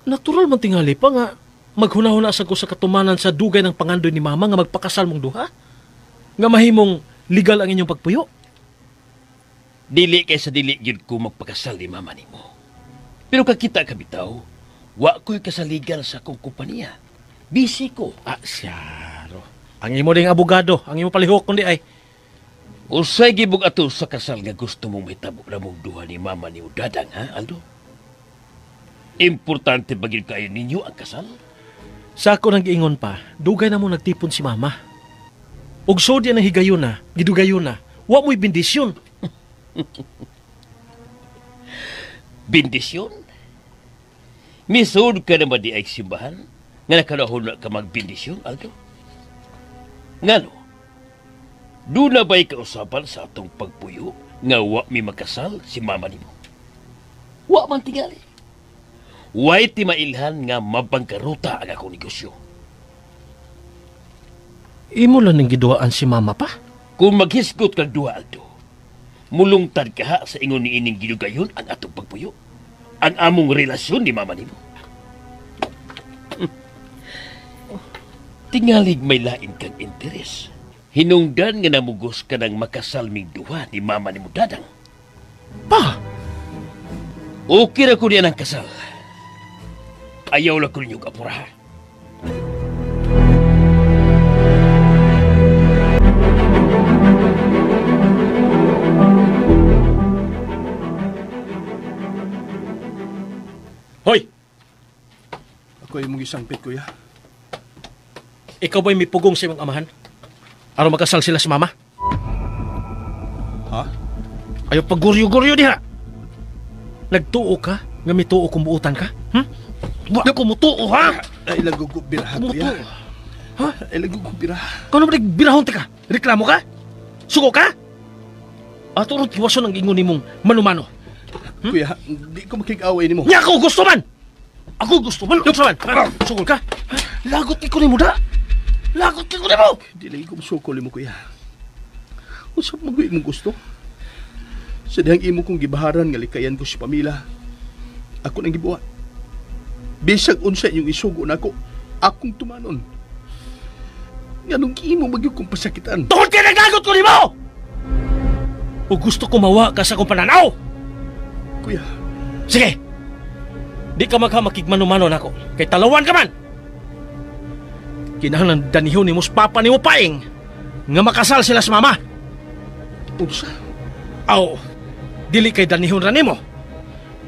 S6: Natural man tingali pa nga maghuna-huna sa ko sa katumanan sa dugay ng pangandoy ni Mama nga magpakasal mong duha. Nga mahimong legal ang inyong pagpuyo.
S8: Dili kay sa dili gyud ko magpakasal ni Mama nimo. Pero kakita ka bitaw, wa ko'y kasaligan sa akong kompanya. Busy ko.
S6: Ah, siyaro. Ang imo ding abogado, ang imo palihok kundi ay.
S8: Usay gibog ato sa kasal nga gusto mong mahitabo na mong duha ni Mama ni Dadang, ha, Aldo? Importante ba gyud kayo ninyo ang kasal?
S6: Sa ako nang giingon pa, dugay na mo nagtipon si Mama. Ug so di na higayon na, gidugayon na, wa mo'y bendisyon.
S8: Bendisyon? Misod ka na ba di ay simbahan? Nga nakalahon na ka magbendisyon, Aldo? Ngano? Doon na ba'y kausapan sa atong pagpuyo nga wa mi makasal si Mama nimo? Wa man tingali. Way ti mailhan nga mabangkaruta ang akong negosyo.
S6: Imo lang ning giduhaan si Mama pa?
S8: Kung maghisgot kag duha, Aldo, mulungtad ka ha sa ingon ni ining gidugayon ang atong pagpuyo. Ang among relasyon ni Mama nimo. Tingalig may lain kang interes. Hinungdan nga namugos ka ng makasalming duha ni Mama nimo Dadang.
S6: Pa!
S8: Okay ra ko niya ng kasal. Ayaw lang ko ninyong apuraha.
S6: Hoy!
S5: Ako imong isangpit, kuya.
S6: Ikaw ba'y may pugong sa imong amahan? Aron makasal sila si Mama?
S5: Ha?
S6: Ayaw paguryo-guryo diha! Nagtuo ka? Nga mituo kung buutan ka? Wa ko mutuo, ha?
S5: Ay, lagugubira, kuya.
S6: Mutuo. Ha?
S5: Ay, lagugubira.
S6: Kung ano ba nagbirahon ka? Reklamo ka? Suko ka? Ato ron tiwason ang ingon nimong manumano.
S5: Kuya, di ko makig-away nimo.
S6: Nya ako gusto man! Ako gusto man! Gusto man! Sukol ka? Lagot ko nimo da! Lagot ko nimo!
S5: Di lagi ko masukol nimo, kuya. Unsa man imong gusto? Sa dihang imo kong gibaharan nga likayan ko si Pamela, ako nang gibuhat. Bisag unsa inyong isugo nako, akong tumanon. Nganong giimo magyud kong pasakitan?
S6: Tungod kay naglagot ko nimo! O gusto ko mawa ka sa akong pananaw!
S5: Kuya.
S6: Sige! Di ka maghamakigmano-mano nako. Kay talawan ka man! Kinahanglan danihon nimo sa papa nimo paing nga makasal sila sa mama.
S5: Unsa?
S6: Aw, dili kay danihon ra nimo.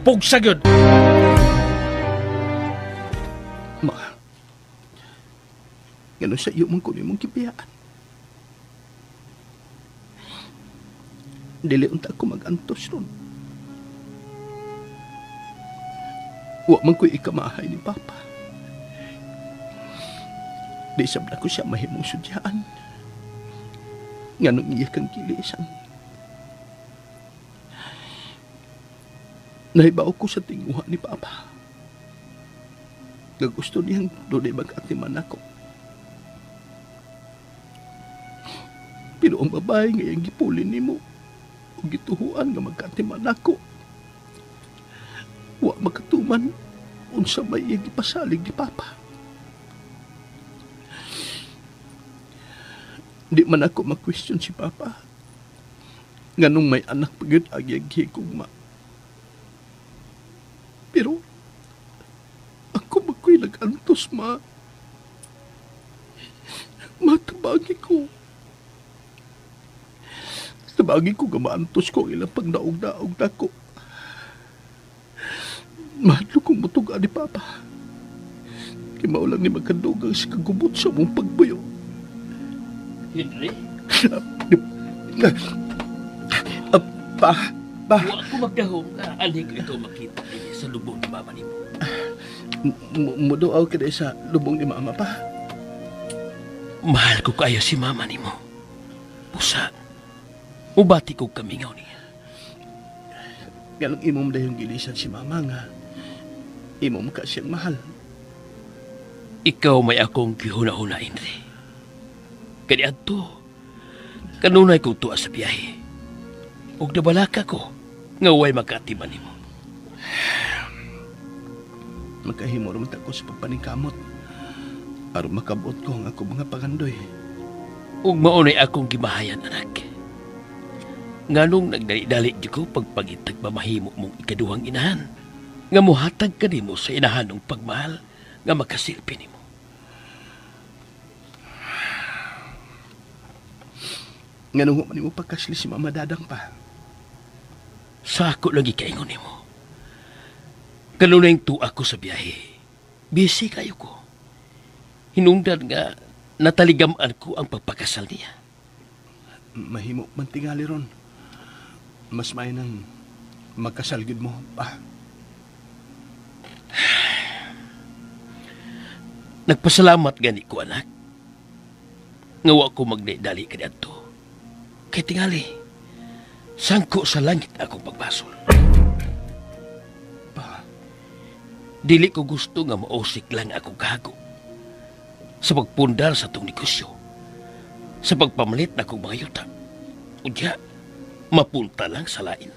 S6: Pugsa gyud.
S5: Ma, ngano sa iyo man ko nimong gibiyaan? Dili unta ko mag-antos ron. Wa man ko'y ikamahay ni Papa. Di sab na ko siya mahimong sudyaan. Nganong iya kang gilisan. Nahibaw ko sa tinguha ni Papa. Nga gusto niyang dunay mag-atiman ako. Pero ang babae nga iyang gipuli nimo o gituhuan nga magkaatiman ako, wa makatuman unsa may iyang gipasalig ni Papa. Di man ako ma-question si Papa. Nganong may anak pa gyud ang iyang gihigugma. Pero ako mako'y nag-antos, ma. Matabagi ko. Tabagi ko nga maantos ko ang ilang pagdaog-daog nako. Mahadlok kong mutuga ni Papa. Kay mao lang ni magkadugang sa kagubot sa mong pagbuyo.
S8: Henry?
S5: Pa, pa.
S8: Wa ko magdahom nga anhi ko ito makita dinhi sa lubong ni mama nimo.
S5: Muduaw ka dahil sa lubong ni mama pa.
S8: Mahal ko kaayo si mama nimo. Busa, mubati kog kamingaw niya.
S5: Nganong imong dayong gilisan si mama nga imong ka siyang mahal.
S8: Ikaw may akong gihuna-huna, Henry. Kaniadto, kanunay kong tuwa sa biyahe. Ug nabalaka ko nga way makaatiman nimo.
S5: Magkahimo ra man ta ko sa pagpaningkamot aron makabuot ko ang akong mga pangandoy.
S8: Ug mao nay akong gimahayan, anak. Nganong nagdali-dali gyud ko pagpangitag mamahimo mong ikaduhang inahan nga mohatag kanimo sa inahanong pagmahal nga makasilbi nimo.
S5: Nganong man nimo pagkasli si Mama Dadang pa?
S8: Sa ako lagi kaingon nimo. Kanunay tuwa ko sa biyahe. Busy kayo ko. Hinungdan nga nataligaman ko ang pagpakasal niya.
S5: Mahimo man tingali ron. Mas may nang magkasal gid mo pa.
S8: Nagpasalamat gani ko, anak. Nga wa ko magdali kaniadto. Kay tingali, sangko sa langit akong pagbasol.
S5: Pa?
S8: Dili ko gusto nga mausik lang akong kahago sa pagpundar sa atong negosyo, sa pagpamalit na akong mga yuta. Unya, mapunta lang sa lain.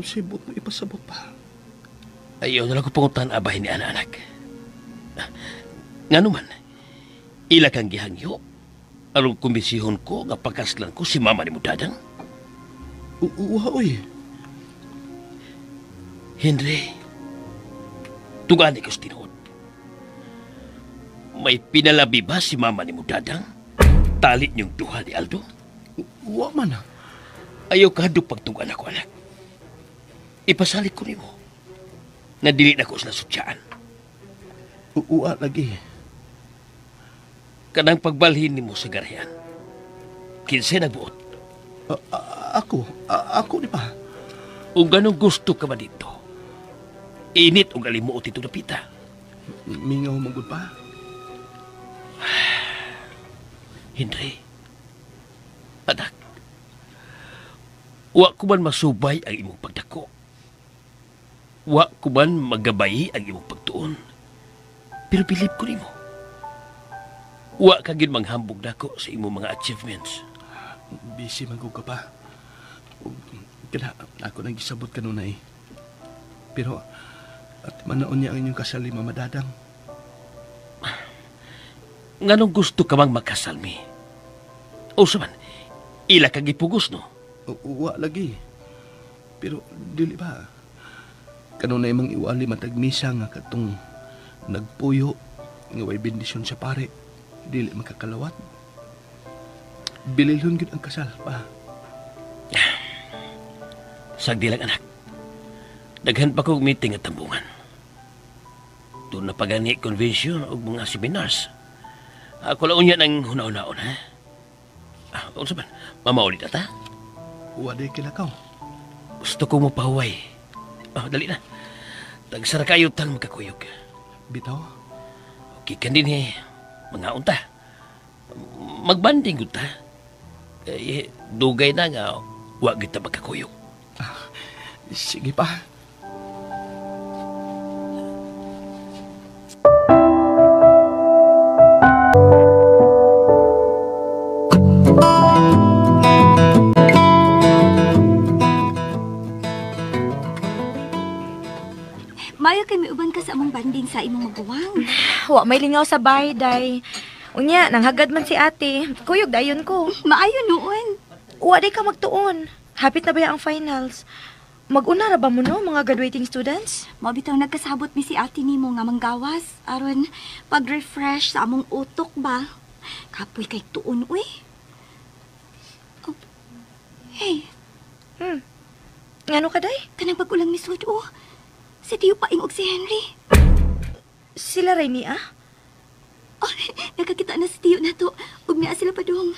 S5: Sibot mo ipasabot pa.
S8: Ayaw na lang ko pangutan abahin ni anak-anak. Nga naman, ila kang gihangyo. Aron kumbensihon ko nga pagkaslan ko si mama ni mo Dadang.
S5: Uwa, oy.
S8: Henry, tugani ko sa tinuod. May pinalabi ba si mama ni mo Dadang? Tali niyong duha ni Aldo?
S5: Uwa man.
S8: Ayaw ka hadlok pagtugan ako, anak. Ipasalik ko nimo. Nga dili na ko sila sutyaan.
S5: Uwa lagi.
S8: Kanang pagbalhin nimo sa garayan. Kinsay nagbuot?
S5: Ako. Ako di pa.
S8: Kung ganong gusto ka ba dito, init o galimuot ito napita.
S5: Mingaw magud pa.
S8: Henry, anak, wa ko man masubay ang imong pagdako. Wa ko man magabay ang imong pagtuon. Pero bilib ko nimo. Wa ka gyud manghambog nako sa imong mga achievements.
S5: Busy man ka pa. Kaya ako nang gisabot kanunay. Pero at manaon niya ang inyong kasal ni Mama Dadang.
S8: Nganong gusto ka mang makasal mi? O saman, ila kang gipugos, no?
S5: Wa lagi. Pero dili ba? Kanunay mang iwali matag misa nga katong nagpuyo nga way bendisyon sa pare, dili makakalawat. Bililhon gyud ang kasal pa.
S8: Sagdi lang, anak. Daghan pa kog meeting at tambungan. Doon na pagani convention o mga seminars. Ako lang unya ng huna-hunaon, ha? Unsa man, mamaulit na ta?
S5: Wa day kilakaw.
S8: Gusto ko mo pahuway. Dali na. Tagsara kayo tang magkakuyog.
S5: Bitaw?
S8: Okay ka din eh. Mga unta. Magbanding ta. Eh, dugay na nga, wa kita magkakuyog.
S5: Sige pa.
S9: Mayo kay miuban ka sa among banding sa imong maguwang.
S3: Wa may lingaw sa bahay, day. Unya, nanghagad man si ate. Kuyog dayon ko.
S9: Maayo noon.
S3: Wa day ka magtuon. Hapit na ba ang finals? Mag-una ra ba mo no, mga graduating students?
S9: Mao bitaw nagkasabot mi si ate nimo nga manggawas aron pag-refresh sa among utok ba. Kapoy kay tuon uy. Oh. Hey.
S3: Ngano ka day?
S9: Kanang pag-ulang ni Sud oh. Si Tio Paing og si Henry.
S3: Sila ray niya?
S9: Oh, nakakita na si Tio na to. Ug naa sila padung.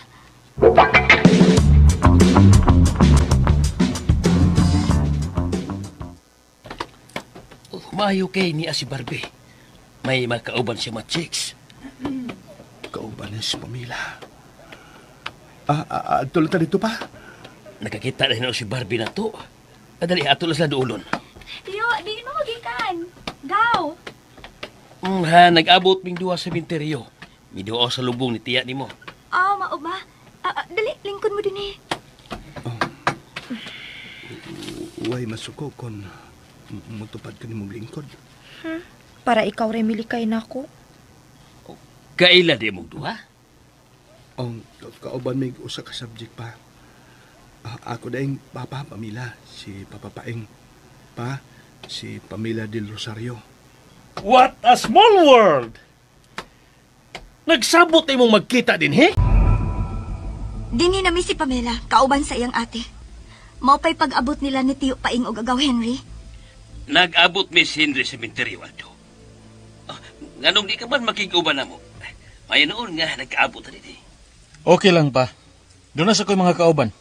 S8: Oh, maayo kay niya si Barbie. May makauban siya mga chicks.
S5: Kauban ni si Pamela. Tulad ta dito pa.
S8: Nakakita na si Barbie na to. Dali, ato lang sila doolon.
S9: Tio, di mo magikan. Gaw.
S8: Ha, nag-abot ming duha sa minteryo. Miduha sa lubong ni tiya nimo.
S9: Ah, mao ba? Dali, lingkod mo din eh.
S5: Oh. Way masuko kon mutupad ka nimong lingkod.
S3: Para ikaw rin milikay na ako.
S8: Kaila di mong duha?
S5: Ang kauban may usa ka subject pa. Ako daing papa Pamela, si Papa Paeng. Pa, si Pamela del Rosario.
S6: What a small world! Nagsabot na imong magkita din, he?
S9: Dini na mi si Pamela, kauban sa iyang ate. Mao pa'y pag-abot nila ni Tio Paing og Agaw Henry.
S8: Nag-abot mi si Henry sa minteryo, Aldo. Nganong di ka man makig-uban na mo? May noon nga, nagkaabot na din eh.
S6: Okay lang pa. Doon na sa ko'y mga kauban.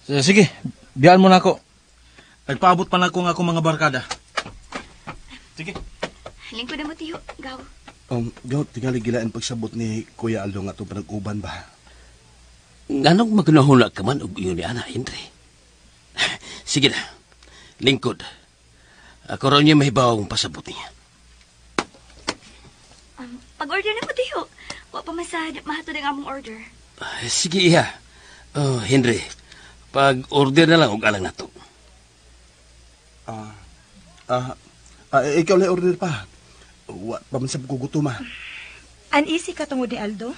S6: Sige, biyaan mo na ako. Nagpaabot pa na ako ng akong mga barkada. Sige.
S9: Lingkod na mo, Tiyo. Gaw.
S5: Gaw, tingali gilain pagsabot ni Kuya Aldo nga itong panag-uban ba?
S8: Nganong magnahula ka man og ingon ni Ana, Henry? Sige na. Lingkod. Ako raw niya mahibawang pasabot niya.
S9: Pag-order na mo, Tiyo. Wa pa man sa mahatod ang among order.
S8: Sige, iha. Oh, Henry, pag-order na lang og alang nato.
S5: Ikaw lang order pa. Wa pa man sa gugutom, ah.
S3: Uneasy ka tungod ni Aldo?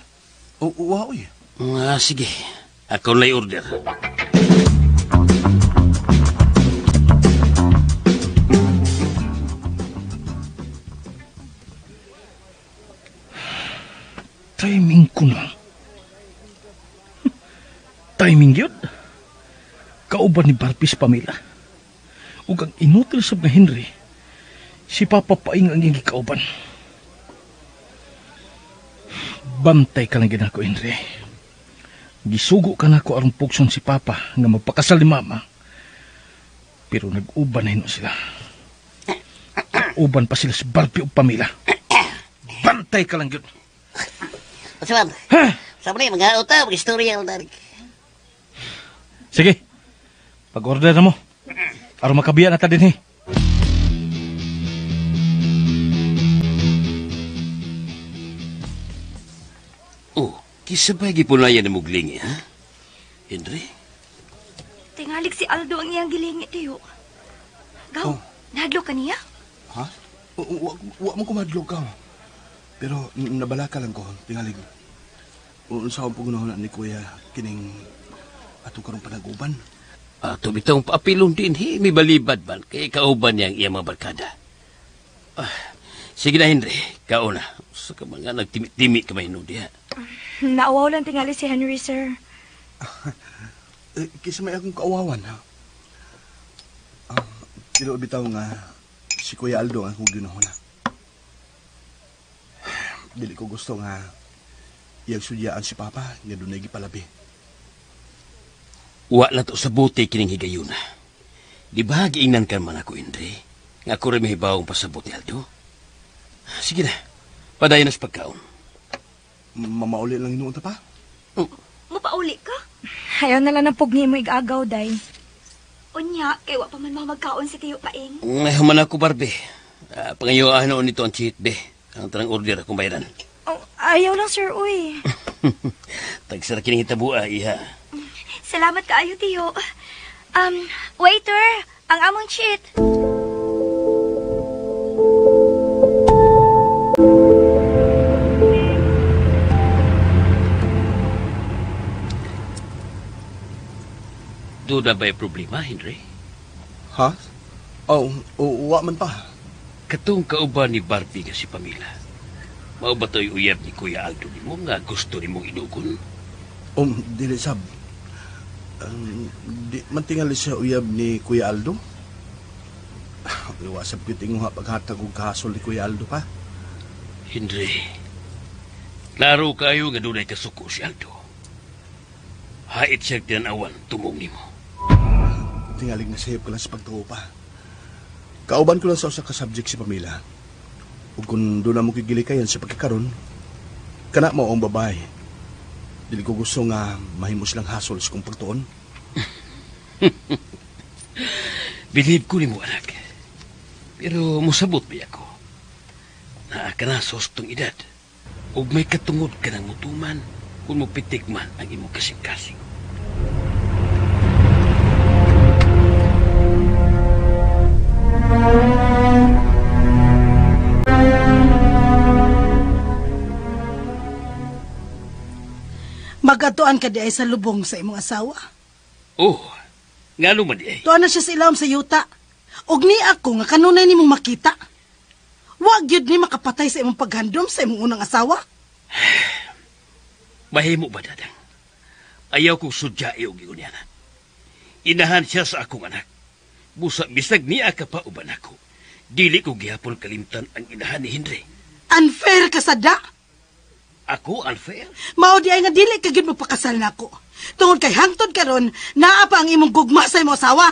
S5: Oh, wa, oy.
S8: Sige. Ako lang order.
S6: Timing ko na. Timing yun. Kauban ni Barbie si Pamela. Ug ang inutil sab nga Henry, si Papa Paing ang iyang gikauban. Bantay ka lang gid ako, Henry. Gisugo ka na ako aron pugson si Papa nga magpakasal ni Mama. Pero nag-uban na hino sila. Uban pa sila si Barbie ug Pamela. Bantay ka lang yun.
S10: Salam.
S6: Ha?
S10: Sabi na, mga uta, mag-istorya lang dari.
S6: Sige. Pag-order na mo. Aron makabiya na ta din, eh.
S8: Oh, kisabay gipunayan ni muglingi, ha? Henry?
S9: Tingalig si Aldo ang iyang gilingi, Tiyo. Gaw,
S5: Oh.
S9: nahadlok ka niya?
S5: Ha? Wa mo kumadlok ka. Pero nabalaka lang ko, tingalig. Unsa ang pugnahon ni Kuya kining atong karong panaguban?
S8: Ato bitong paapilon din, hi, may balibad man kay kauban niya ang iyang mga barkada. Sige na, Henry, kauna. Sa ka mga nagtimi-timi ka may diha.
S3: Nauwaw lang tingali si Henry, sir.
S5: Kisa may akong kauwawan, ha? Pero bitaw nga, si Kuya Aldo ang akong ginuhuna. Dili ko gusto nga iyang sudyaan si Papa nga dunay gipalabi.
S8: Wa na to sa buti kining higayuna. Di ba giingnan ka man ako, Henry? Nga ako rin mahibawong pasabot ni Aldo. Sige na, padayon na sa pagkaon.
S5: Mamauli lang inuunta pa?
S9: Mapauli ka?
S3: Ayaw na lang ng pugni mo igagaw, day.
S9: Unya, kay wa pa man mamagkaon si Tiyo Paing.
S8: Human ako, Barbie. Pangayuan noon nito ang cheat, be. Ang tarang order akong bayaran.
S3: Oh, ayaw lang, sir, uy.
S8: Tagsara kining hitabua, iha.
S9: Salamat kaayo, Tiyo. Waiter, ang among cheat.
S8: Doon na ba'y problema, Henry?
S5: Ha? Oh, wa man pa.
S8: Katong kauban ni Barbie nga si Pamela. Mao ba to'y uyab ni Kuya Aldo nimo nga gusto nimong inugon?
S5: Dili sab. Di man tingali siya uyab ni Kuya Aldo. Iwasab ko tinguha paghatag og kahasol ni Kuya Aldo pa.
S8: Henry, klaro kayo nga dunay kasuko si Aldo. Hait siya tinanawan tumong nimo.
S5: Tingalig na sayop ko lang sa pagtuo pa. Kauban ko lang sa usa ka subject si Pamela. Ug kung doon na mo gigilikayan sa pagkakaron, kana mo ang babae. Dili ko gusto nga mahimo silang hasol sa kong pagtuon.
S8: Believe ko nimo, anak. Pero mosabot ba ako? Naa ka na sa hustong edad. Ug may katungod ka ng mutuman kung mopitik man ang imong kasing-kasing.
S7: Magatuan ka di ay sa lubong sa imong asawa.
S8: Oh, ngano man di ay?
S7: Tuan na siya sa ilawom sa yuta. Og ni ako nga kanunay nimong makita. Wa gyud ni makapatay sa imong paghandom sa imong unang asawa.
S8: Mahimo ba, Dadang? Ayaw kong sudyae og ingon niya na. Inahan siya sa akong anak. Busa bisag niya ka pa uban ako. Dili ko gihapon kalimtan ang inahan ni Henry.
S7: Unfair ka sada.
S8: Ako unfair?
S7: Mao di ay nga dili ka gyud magpakasal nako. Tungod kay hangtod karon naa pa ang imong gugma sa imong asawa.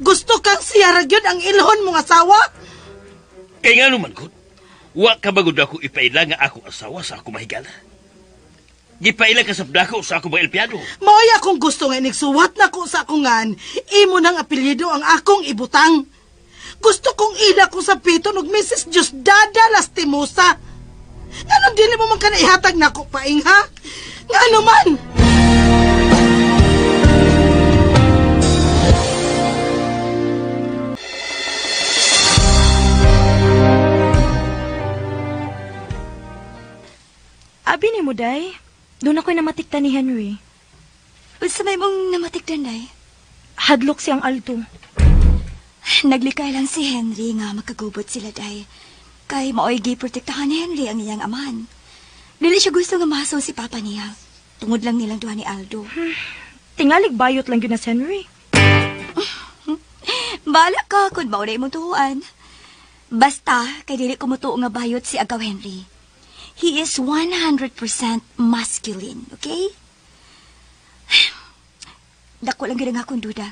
S7: Gusto kang siya ra gyud ang ilhon mong asawa.
S8: Kay ngano man gud? Wa ka ba gud ako ipaila nga akong asawa sa akong mahigala? Gipaila ka sa dako sa akong mga elpyado.
S7: Maoy akong gusto nga inigsuwat nako sa akong ngan, imo nang apelyido ang akong ibutang. Gusto kong ila ko sa piton og Mrs. Diosdada Lastimosa. Nganong dili mo man ka naihatag nako paing, ha? Ngano man?
S3: Abi ni mo, day. Doon ako'y namatikta ni Henry.
S9: Unsa may mong namatiktan, day?
S3: Hadlok siyang Aldo.
S9: Naglikay lang si Henry nga makagubot sila, day. Kay maoy giprotektahan ni Henry ang iyang amahan. Dili siya gusto nga mahaso si Papa niya. Tungod lang nilang duha ni Aldo.
S3: Tingalig bayot lang yun na si Henry.
S9: Bala ka kung maunay mong tuhuan. Basta, kay dili ko mutuo nga bayot si Agaw Henry. He is 100% masculine, okay? Dako lang gyud ang akong duda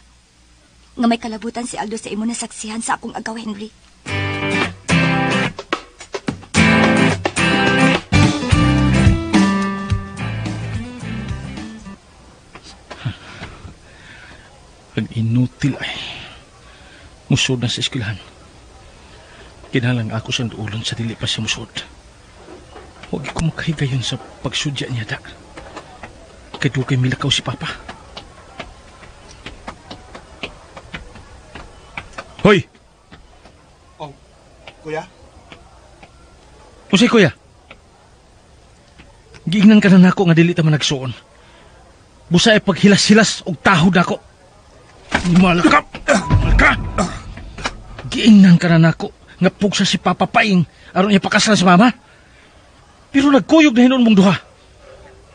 S9: nga may kalabutan si Aldo sa imo nasaksihan sa akong Agaw Henry.
S6: Ang inutil ay musod na sa eskwelahan. Kinalang ako siyang duulon sa dili pa siya musod. Huwag ko makahigayon sa pagsudya niya da. Kay dugay milakaw si Papa. Hoy!
S5: Oh, kuya?
S6: Unsay kuya? Giingnan ka na nako nga dili ta man nagsuon. Busa ay paghilas-hilas og tahod nako. Malaka! Malaka! Giingnan ka na nako nga pugsa si Papa Paing aron niya pakasal sa mama. Pero nagkuyog na hinuon mong duha.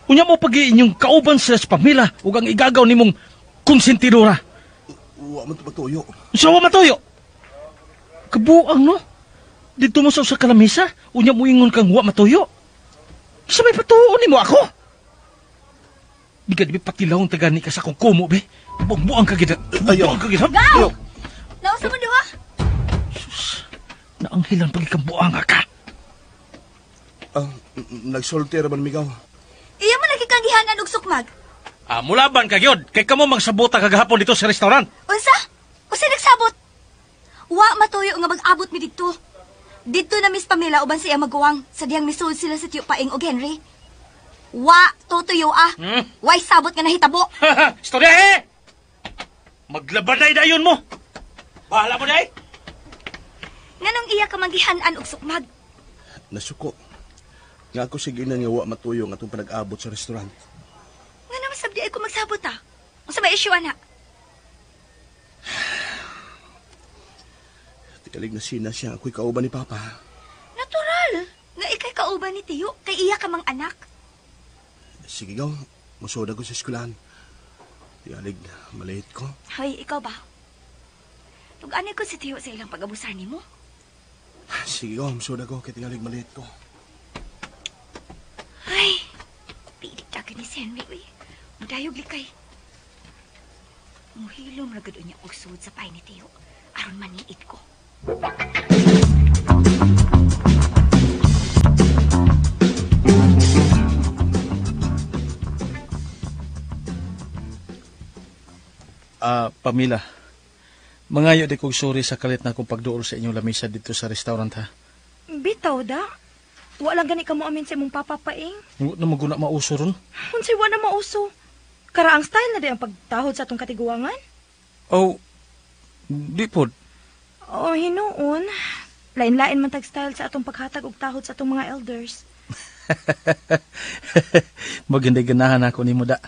S6: Unya mo pag inyong kauban sila sa pamilya ug ang igagaw nimong konsentidora.
S5: Wa man to matuyo.
S6: Sa wa matuyo? Kabuang no? Dito mo sa usa ka lamesa, unya mo ingon kang wa matuyo. Sa may patuon nimo ako. Di ka di patilawong tagani ka sa akong kumo be. Buang-buang ka gid. Ayaw ka gid.
S9: Gaw! Nausa mo duha?
S6: Sus, naanghilan pag ikambuang ka.
S5: Nagsulti ra man migaw.
S9: Iya man nagikagihanan og sukmag.
S6: Mulaban ka gyud kay kamo magsabota kagahapon dito sa restaurant.
S9: Unsa? Usa nagsabot? Wa matuyo nga mag-abot mi didto. Didto na Miss Pamela uban siya maguwang sa diyang misuod sila sa Tiyo Paing og Henry. Wa tutuyo ah. Way sabot nga nahitabo.
S6: Istorya eh! Maglabaday dayon mo. Bahala mo day.
S9: Nganong iya ka manggihan-an og sukmag?
S5: Nasuko. Nga ako sige na nga wa matuyo nga atong panag-abot sa restaurant.
S9: Nga naman sabdi ay ko magsabot ah. Unsa may issue ana?
S5: Tikalig na sina siya ako'y kauban ni Papa.
S9: Natural! Nga ikay kauban ni Tiyo, kay iya ka mang anak.
S5: Sige gaw, musoda ko sa eskwelahan. Tigalig, maliit ko.
S9: Hoy, ikaw ba? Tug-anay ko si Tiyo sa ilang pag-abusar nimo.
S5: Sige gaw, musoda ko kay tigalig maliit ko.
S9: Ay, pilit ka ni Henry, uy. Mudayog likay. Muhilom ra gud unya og suod sa pay ni Tiyo. Aron maniit ko.
S6: Pamela, mangayo di kog sorry sa kalit na akong pagduol sa inyong lamisa dito sa restaurant ha.
S3: Bitaw da. Wa lang gani ka mo amin sa imong papa Paing.
S6: Wa na maguna mauso ron.
S3: Unsay wa na mauso? Kara ang style na di ang pagtahod sa atong katiguangan?
S6: Oh, di pod.
S3: Oh, hinuon. Lain-lain man tag style sa atong paghatag og tahod sa atong mga elders.
S6: Maganday ganahan ako nimo da.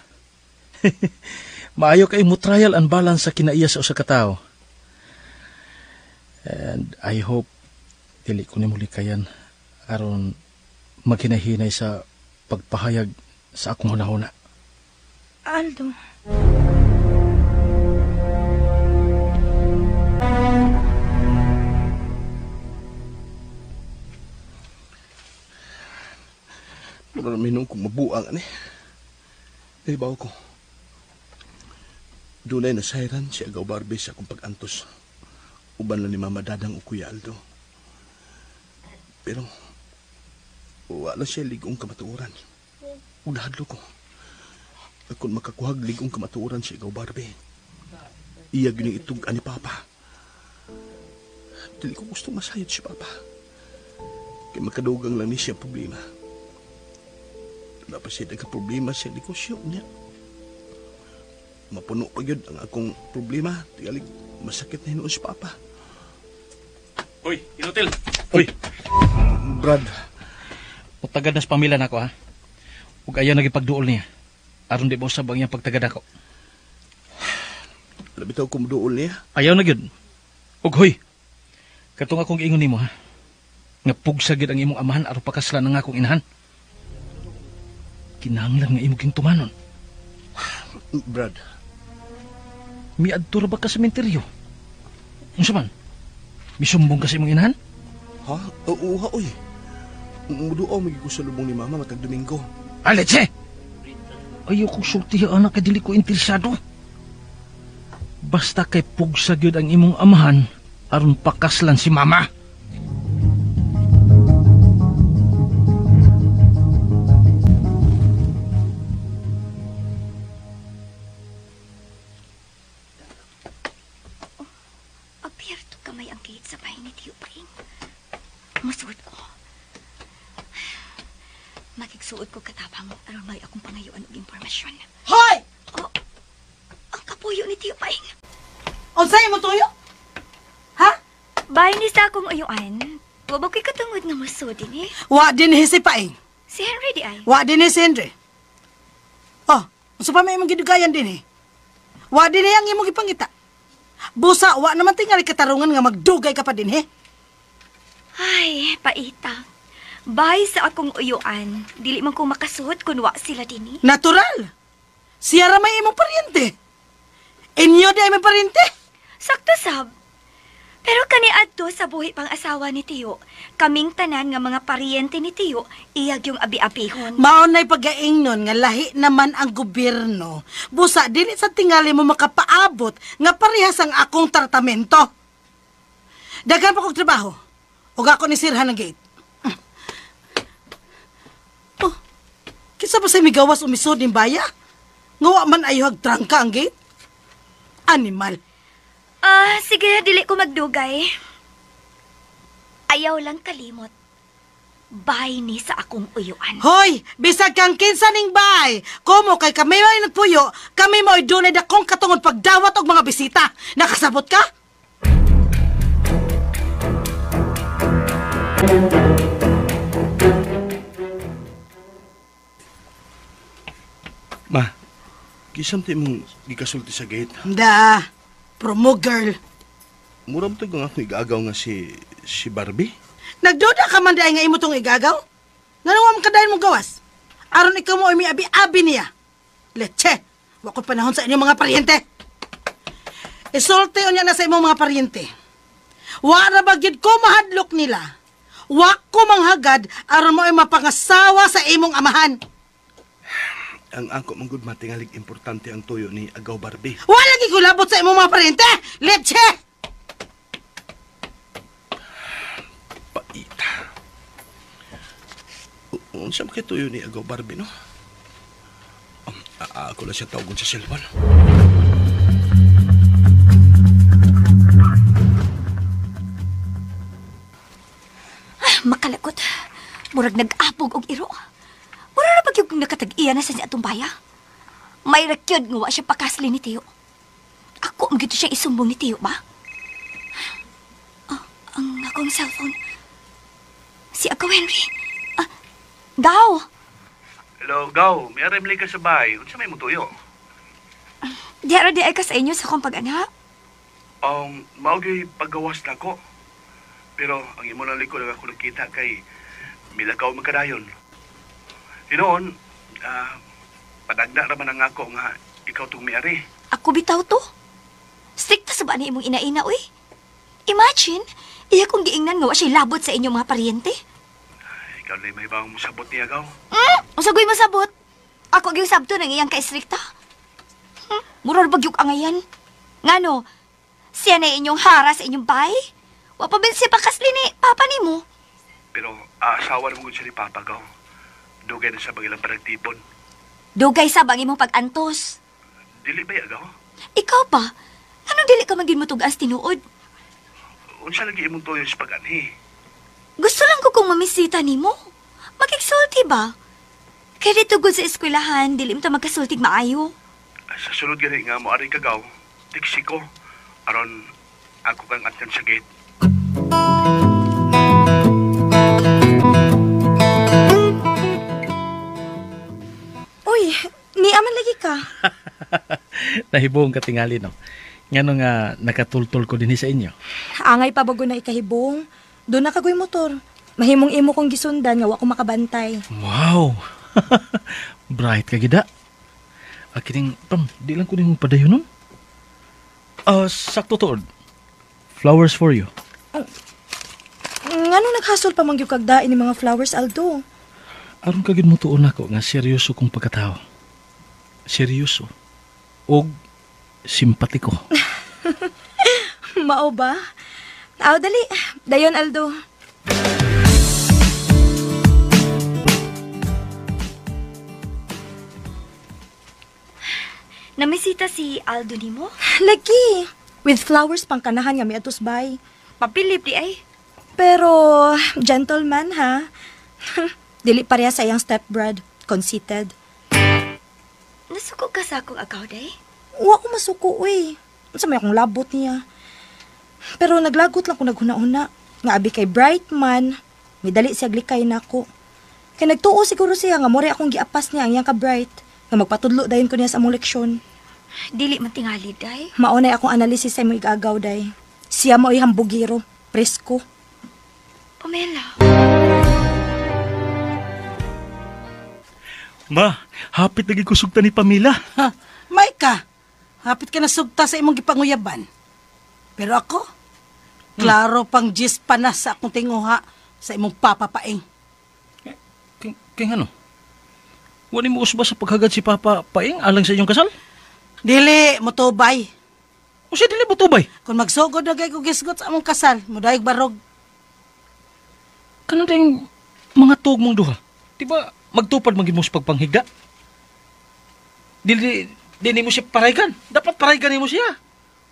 S6: Maayo kay mo trial and balance sa kinaiya sa usa ka tawo. And I hope dili ko nimo likayan aron maghinahinay sa pagpahayag sa akong hunahuna.
S3: Aldo.
S5: Mura minong kong mabuang ani. Ibaw ko. Dunay nasayran si Agaw Barbie sa akong pag-antos. Uban lang ni Mama Dadang o Kuya Aldo. Pero wala siya ligong kamatuoran. Unahadlo ko. Kung makakuhag ligong kamatuoran si Agaw Barbie, iya gyud ning itug-an ni Papa. Dili ko gusto masayod si Papa. Kay makadugang lang ni siya problema. Wala pa siya nagka-problema sa negosyo niya. Mapuno pa yun ang akong problema. Tigalig, masakit na hinuon si Papa.
S6: Hoy, inutil! Hoy!
S5: Brad.
S6: Utagad na sa pamilya nako, ha? Ug ayaw nagipagduol niya. Aron di mo usab ang iyang pagtagad ako.
S5: Labi taw kumuduol niya.
S6: Ayaw na gyud. Ug hoy, katong akong giingon nimo, ha? Nga pugsa gyud ang imong amahan aron pakaslan ang akong inahan. Kinahanglan nga imong gintumanon.
S5: Brad.
S6: Miadto ra ba ka sa sementeryo? Unsa man? Misumbong ka sa imong inahan?
S5: Ha? Oo, ha, oy. Muduaw magi ko sa lubong ni Mama matag Domingo.
S6: Aletche! Ayaw kong sulti, anak, kay dili ko interesado. Basta kay pugsa gyud ang imong amahan aron pakaslan si Mama.
S9: Apirto kamay ang gate sa bahay ni Tiyo Paing. Masuot ko. Makigsuot ko katabang aron may akong pangayuan og impormasyon.
S7: Hoy!
S9: Oh, ang kapuyo ni Tiyo Paing.
S7: Unsay mo tuyo? Ha?
S9: Bahay ni sa akong uyuan. Wa ba ko'y katungod nga muso din eh?
S7: Wa din si Paing.
S9: Si Henry di ay.
S7: Wa din si Henry. Oh, unsa pa may imong gidugayan din eh? Wa din ang imong gipangita. Busa, wa naman tingali katarungan nga magdugay ka pa din eh.
S9: Ay, paita. Bay sa akong uyuan, dili man ko makasuot kun wa sila dinhi.
S7: Natural. Siya ra may imong paryente. Inyo di ay may paryente.
S9: Sakto sab. Pero kaniadto sa buhi pang asawa ni Tiyo, kaming tanan nga mga paryente ni Tiyo, iyag yung abi-abihon.
S7: Mao na'y pagaingnon nga lahi naman ang gobyerno. Busa, dili sa tingali mo makapaabot nga parehas ang akong tratamento. Daghan pa kog trabaho. Ug ako ni sirhan ang gate. Oh, kinsa ba sa migawas umisod ning baya? Nga wa man ayo hagtrangka ang gate? Animal.
S9: Ah, sige, dili ko magdugay. Ayaw lang kalimot. Bay ni sa akong uyuan.
S7: Hoy, bisag kang kinsa ning bay. Komo kay kami may nagpuyo, kami mo'y dunay dakong katungod pagdawat og mga bisita. Nakasabot ka?
S5: Ma, kisam ti mong gikasulti sa gate.
S7: Da, promo girl.
S5: Mura mo nga ako igagaw nga si Barbie.
S7: Nagduda ka man dahil nga imo tong igagaw? Ngano wa man kadayon mong gawas? Aron ikaw mo ay may abi-abi niya. Leche, wa ko panahon sa inyong mga paryente. Isulti unya na sa imong mga paryente. Wa ra ba gyud ko mahadlok nila? Wa ko manghagad aron mo ay mapangasawa sa imong amahan.
S5: Ang ako man gud matingalig importante ang tuyo ni Agaw Barbie.
S7: Wa lagi ko labot sa imong mga paryente. Leche!
S5: Paita. Unsa man kay tuyo ni Agaw Barbie, no? Ako lang siya tawagon sa cellphone.
S9: Ah, makalagot. Murag nag-apog og iro. Mura na pag yung nakatag-iya na sa atong baya. May rakyod nga wa siya pakasli ni Tiyo. Ako ang gito siya isumbong ni Tiyo ba? Oh, ang akong cellphone. Si Agaw Henry. Ah, Gaw!
S5: Hello, Gaw. May aramli ka sa bahay. Unsa may mutuyo?
S9: Di ara di ay ka sa inyo sa akong pag-anak.
S5: Mao gyud paggawas na ko. Pero ang imo lang likod ako nakita kay milakaw magkadayon. Hinoon, padagna ra man ang ako nga ikaw tong miari.
S9: Ako bitaw to. Strikta sa ba ni imong ina-ina, uy? Imagine, iya kong giingnan nga wa siya labot sa inyong mga paryente.
S5: Ikaw na may bang musabot niya, Gaw.
S9: Usagoy masabot. Ako gyud sabto nang iyang ka-strikta. Murag bagyog angayan. Ngano, siya na inyong hara sa inyong bahay? Wa pa bilsi pakasli ni papa nimo.
S5: Pero asawa na mo siya ni Papa, Gaw. Dugay na sa bagilang panagtipon.
S9: Dugay sa bang imong pag-antos.
S5: Dili ba ya, Gaw?
S9: Ikaw pa, anong dili ka man gid motugas tinuod?
S5: Unsa lagi imong tuyo sa pag-anhi?
S9: Gusto lang ko kung mamisita nimo. Makigsulti ba? Kaya dito gud sa eskwelahan, dili mo ta magkasultig maayo.
S5: Sa sunod gani nga mo ari ka, Gaw, tiksi ko. Aron ako kang atyan sa gate.
S3: Uy, niaman lagi ka.
S6: Nahibong katingali, no? Ngano nga nakatultol ko din sa inyo.
S3: Angay pa bago na ikahibong. Doon na kagoy motor. Mahimong imo kong gisundan nga wa ko makabantay.
S6: Wow! Bright ka gida. Akining, pam, di lang ko din padayon nun. Sakto tuod. Flowers for you.
S3: Ngano naghasol pa man gyud kag dain ni mga flowers, Aldo?
S6: Aron ka gyud mo tuon nako nga seryoso kong pagkatao. Seryoso. Og simpatiko.
S3: Mao ba? Aw, dali. Dayon, Aldo.
S9: Namisita si Aldo nimo?
S3: Lagi. With flowers pang kanahan nga miadtos bay.
S9: Papilip di ay.
S3: Pero gentleman ha. Dili pareha sa iyang stepbrad. Conceited.
S9: Nasuko ka sa akong agaw, day?
S3: Wa ko masuko, uy. Unsa may akong labot niya. Pero naglagot lang ko naghuna-huna. Nga abi kay bright man, midali siya glikay nako. Kay nagtuo siguro siya nga more akong giapas niya ang iyang ka-bright. Nga magpatudlo dayon ko niya sa among leksyon.
S9: Dili man tingali, day.
S3: Maunay akong analisis sa imong igagaw, day. Siya mao'y hambugiro, presko.
S9: Pamela.
S6: Ma, hapit lagi ko sugta ni Pamela.
S7: Ha, may ka. Hapit ka na sugta sa imong gipanguyaban. Pero ako, klaro pang gis pa na sa akong tinguha sa imong papapaing.
S6: King ano? Wala mo usba sa paghagad si Papa Paing alang sa inyong kasal?
S7: Dili, mutubay.
S6: O siya dili mutubay?
S7: Kung magsugod na kay ko gisgot sa among kasal, mudayog barog.
S6: Kanang ding mga tuog mong duha. Di ba magtupad man gyud mo sa pagpanghigda? Dili dili mo siya paraygan. Dapat paraygan nimo siya.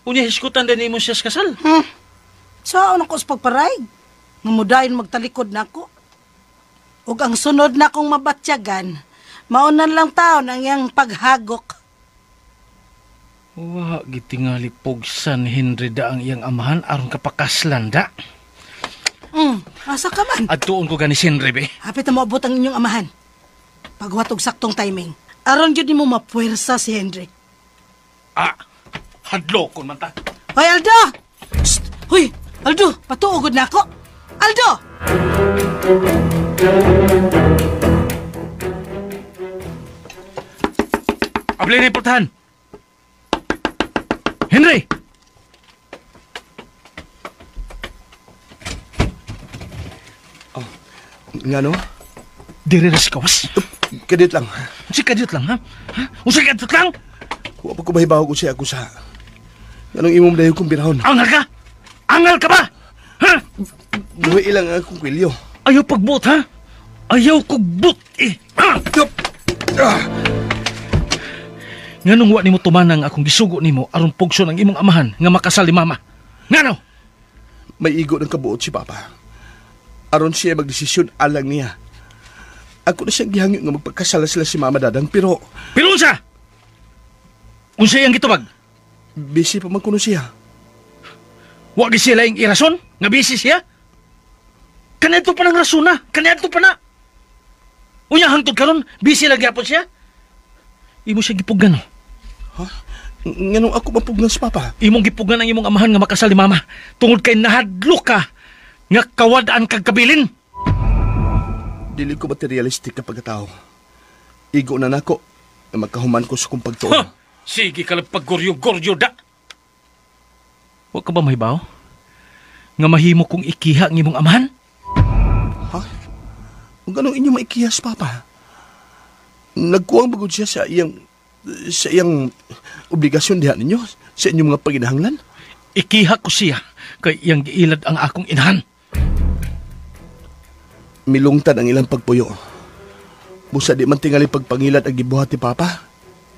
S6: Unya hisgutan din nimo siya sa kasal.
S7: Saan ako sa pagparayg? Nga mudayon magtalikod na ako. Ug ang sunod na akong mabatyagan, maunan lang taon ang iyang paghagok.
S6: Wa gitingali pugsan Henry da ang iyang amahan aron kapakaslan da.
S7: Asa ka man?
S6: Adtuon ko gani si Henry be.
S7: Hapit na moabot ang inyong amahan. Pagwat og saktong timing. Aron jud nimo mapuwersa si Henry.
S6: Ah, hadlokon man ta.
S7: Hoy Aldo! Psst! Hoy, Aldo, patuogod na ako. Aldo!
S6: Abli na importanhan. Henry!
S5: Oh, nga no?
S6: Diri ra si kawas.
S5: Kadit lang.
S6: Si kadit lang, ha? Ha? Unsa kadit lang?
S5: Wa pa ko mahibaw kung siya ako sa. Anong imong dayon kong birahon?
S6: Angal ka? Angal ka ba? Ha?
S5: Buhi lang ang akong kwilyo.
S6: Ayaw pagbuot, ha? Ayaw kog but, eh. Ah!
S5: Ah!
S6: Nganong wa nimo tumanang akong gisugo nimo aron pugson ang imong amahan nga makasal ni mama? Ngano?
S5: May igo ng kabuot si Papa. Aron siya magdesisyon alang niya. Ako na siyang gihangyo nga magpagkasala sila si Mama Dadang, pero...
S6: Pero unsa? Unsa iyang gitubag?
S5: Busy pa man kuno siya.
S6: Wa gi sila ing irason? Nga busy siya? Kanadto pa ng rason na. Kanadto pa na. Unya hangtod karon, busy lagi apon siya. Imo siya gipuggan.
S5: Ha? Nganong ako mapugnan si Papa?
S6: Imong gipugnan ang imong amahan nga makasal ni Mama. Tungod kay nahadlok ka nga kawad-an kag kabilin.
S5: Dili ko materialistic na pagkatao. Igo na nako na magkahuman ko sa kong pagtuon.
S6: Ha! Sige ka lang paggoryo-goryo da. Wa ka ba mahibaw? Nga mahimo kong ikiha ang imong amahan?
S5: Ha? Kung anong inyo maikihas, Papa? Nagkuwang bagod siya sa iyang obligasyon diha ninyo, sa inyong mga paginahanglan?
S6: Ikiha ko siya kay iyang giilad ang akong inahan.
S5: Milungtad ang ilang pagpuyo. Busa di man tingali pagpangilad ang gibuhat ni Papa.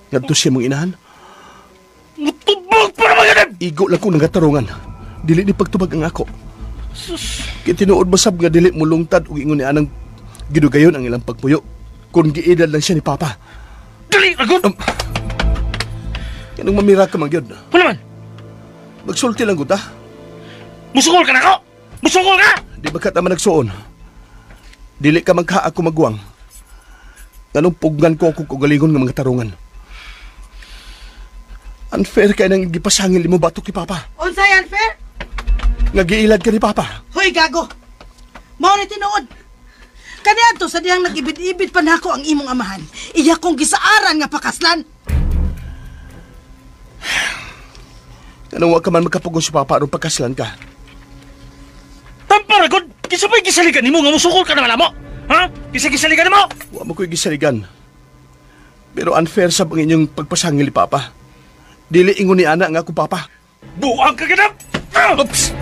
S5: Ngadto siya mong inahan.
S6: Mutubag pa naman yan!
S5: Igo lang kong nagatarungan. Dili ni pagtubag ang ako.
S6: Sus!
S5: Kaya tinuod masab nga dili mulungtad ug ingon ni anang gidugayon ang ilang pagpuyo. Kung giidad lang siya ni Papa.
S6: Dali! Agod!
S5: Kanong mamira ka man gyud.
S6: Wala man!
S5: Magsulti lang gud, ha?
S6: Musukol ka na ako! Musukol ka!
S5: Di ba ka naman nagsuon? Dili ka magka ako magwang. Nganong pugnan ko akong kaugalingon ng mga tarungan. Unfair kay nang gipasangil mo batok ni Papa.
S7: Unsay unfair?
S5: Nga giilad ka ni Papa.
S7: Hoy gago. Mao ni tinuod. Kaniadto sa dihang nag-ibid-ibid pa nako ang imong amahan. Iya kong gisaaran nga pakaslan.
S5: Kanang wa ka man makapugos si Papa aron pakaslan ka.
S6: Tampara gud, kinsa pa'y gisaligan nimo nga musukol ka naman amo? Ha? Kinsa gisaligan nimo?
S5: Wa mo ko'y gisaligan. Pero unfair sab ang inyong pagpasangil ni Papa. Dili ingon ni ana nga ako Papa.
S6: Buang ka ganap!
S5: Oops!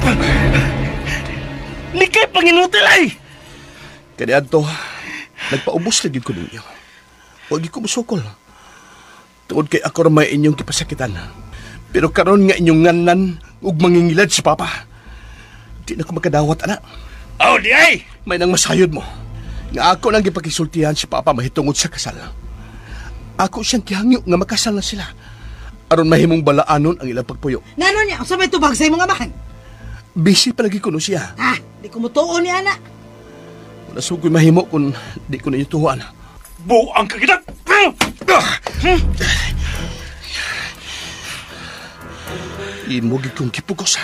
S6: Ni kay panginutil ay!
S5: Kaniadto, nagpaubos lagi ko ninyo. Wa gyud ko musukol. Tungod kay ako ra may inyong gipasakitan. Pero karon nga inyong nganan ug mangingilad si Papa. Di na ko makadawat, ana.
S6: Oh, di ay!
S5: May nang masayod mo. Nga ako nang gipakisultihan si Papa mahitungod sa kasal. Ako siyang gihangyo nga makasal na sila. Aron mahimong balaanon ang ilang pagpuyo.
S7: Ngano niya? Unsa may tubag sa imong amahan?
S5: Busy palagi ko no siya.
S7: Ha? Di ko mutuo ni anak.
S5: Wala sugoy mahimo kung di ko ninyo tuhuan.
S8: Buang ka kita!
S5: Imo gyud kong gipugos.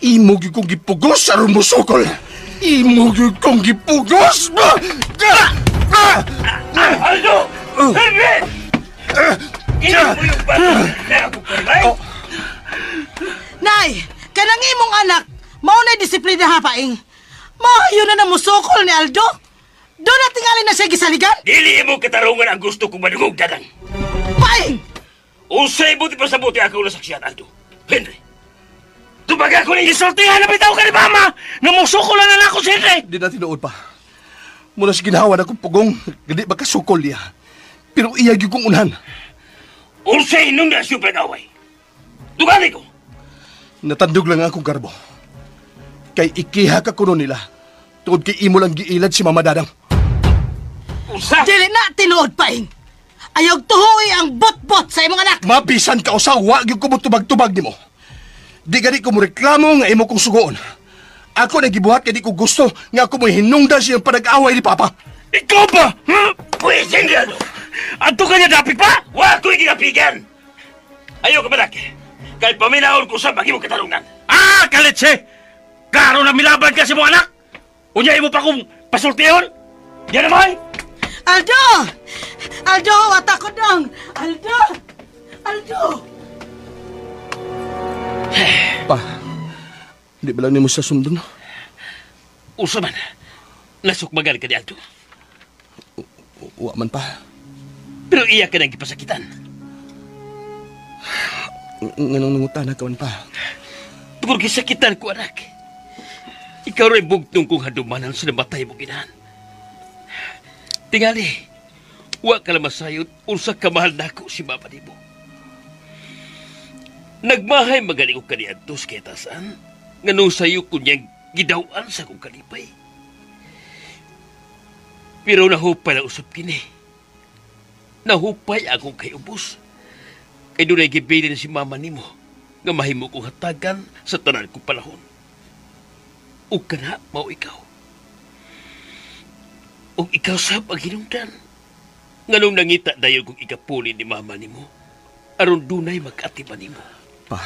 S5: Imo gyud kong gipugos aron mosukol. Imo gyud kong gipugos.
S8: Aldo! Henry! Imo yung bata na ako karibay?
S7: Nay! Kanang imong anak, mao na disiplina ha, paing. Maayo na na musukol ni Aldo. Doon na tingali na siya gisaligan.
S8: Dili mo katarungan ang gusto kong madungog, Dadang.
S7: Paing!
S8: Usay buti pa sa buti ako nasaksiyan, Aldo. Henry, tubaga ko ni isultihan na bitaw ka ni Mama! Namusukol na na ako si Henry!
S5: Di na tinuod pa. Muna sa ginawa na kong pugong, gadi makasukol niya. Pero iya gyud kong unan.
S8: Unsay nung na siya pag-away. Tugali ko!
S5: Natandog lang akong garbo. Kay ikiha ka kuno nila. Tungod kay imo lang giilad si Mama Dadang.
S8: Usa!
S7: Dili na tinuod, paing. Ayaw tuhoy ang bot-bot sa imong anak.
S5: Mabisan ka usa, wa gyud ko motubag-tubag nimo. Di gani ko moreklamo nga imo kong sugoon. Ako na gibuhat kay di ko gusto nga ako mo'y hinungdan siyang panag-away ni Papa.
S8: Ikaw ba? Pwes, Henry Aldo! Adto ka niya dapit pa? Wa ko'y ginapigan! Ayaw ka balak. Kahit paminahon ko sa bagay mo katarungan. Ah, kalitse! Klaro na milaban ka sa mong anak! Unya imo pa kong pasultihon? Yan naman!
S7: Aldo! Aldo, wata ko dong! Aldo! Aldo!
S5: Pa, di ba lang nimo sa sundon?
S8: Usa man, nasukmagan ka ni Aldo.
S5: Wa man pa.
S8: Pero iya ka nang gipasakitan.
S5: Nganong nangutana ka man pa?
S8: Tungod gisakitan ko, anak. Ikaw ra'y bugtong kong hadumanan sa namatay mong inahan. Tingali, wa ka lang masayod unsa ka mahal nako si mama nimo. Nagmahay magaling ko kaniadto sa kitasan, nganong sayo ko niyang gidawan sa kong kalipay. Pero nahupay ang usap kini. Nahupay akong kay ubos. Kay dunay gibilin si mama nimo nga mahimo kong hatagan sa tanan kong panahon. Ug kana mao ikaw. Ug ikaw sab ang hinungdan. Nganong nangita dayon kong ikapuli ni mama nimo aron dunay magkaatiman nimo.
S5: Pa,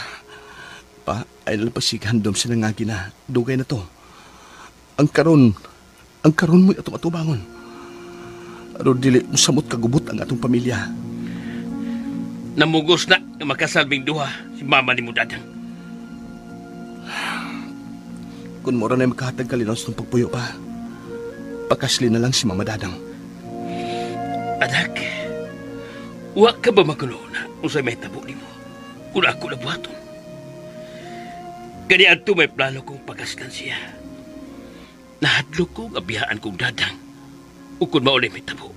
S5: ay lang pasighandom sa nangagi na dugay na to. Ang karon mo'y atong atubangon. Aron dili mosamot kagubot ang atong pamilya.
S8: Namugos na nga makasalbing duha si mama ni mo, Dadang.
S5: Kung mora na makahatag kalinaw sa itong pagpuyo pa, pakasli na lang si Mama Dadang.
S8: Anak, wa ka ba makulona kung sa'y may tabo ni mo? Kung ako nabuhaton. Gani adto may plano kong pagkaslan siya. Nahadlok ko nga biyaan kong Dadang o kung mauli may tabo.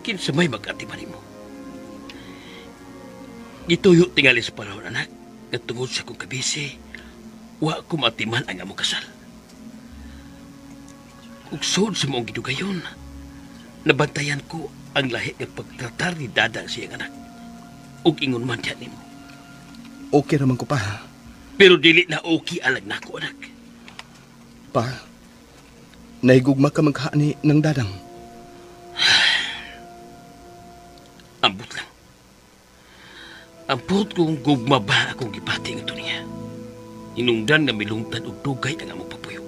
S8: Kinsa may mag-atiman ni mo. Gituyo tingali sa panahon, anak, nga tungod sa kong kabisi, wa ko matiman ang among kasal. Ug sud sa maong gidugayon, nabantayan ko ang lahi nga pagtratar ni Dadang siyang anak. Ug ingon man diyan nimo.
S5: Okay raman ko pa.
S8: Pero dili na okay alag nako, anak.
S5: Pa, nahigugma ka maghaani ng Dadang.
S8: Ambot lang. Ambot kung gugma ba akong gibati nga niya. Inungdan nga milungtan og dugay ang among papuyo.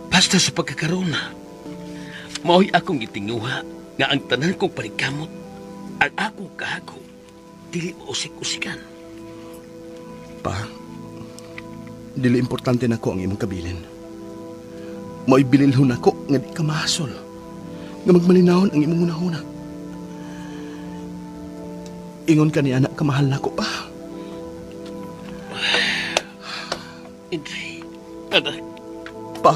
S8: Basta sa pagkakaroon, mao'y akong gitinguha nga ang tanan kong paningkamot, ang akong kahago, dili mausik-usikan.
S5: Pa, dili importante nako ang imong kabilin. Mao'y bililhon nako nga di ka mahasol, nga magmalinahon ang imong hunahuna. Ingon ka ni anak, kamahal nako pa.
S8: Henry, anak.
S5: Pa.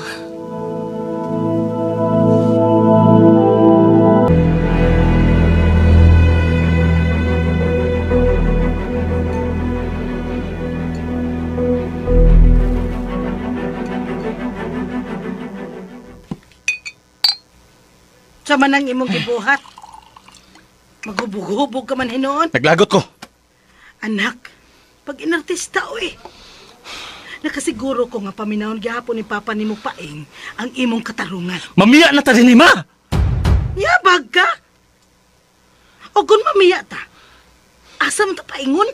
S7: Sa manang imong gibuhat. Maghubog-hubog ka man hinoon.
S6: Naglagot ko.
S7: Anak, pag inartista, oy. Nakasiguro ko nga paminahon gihapon ni Papa nimo Paeng ang imong katarungan.
S6: Mamiya na ta din ma.
S7: Yabag ka? O kung mamiya ta, asa man ta paingon?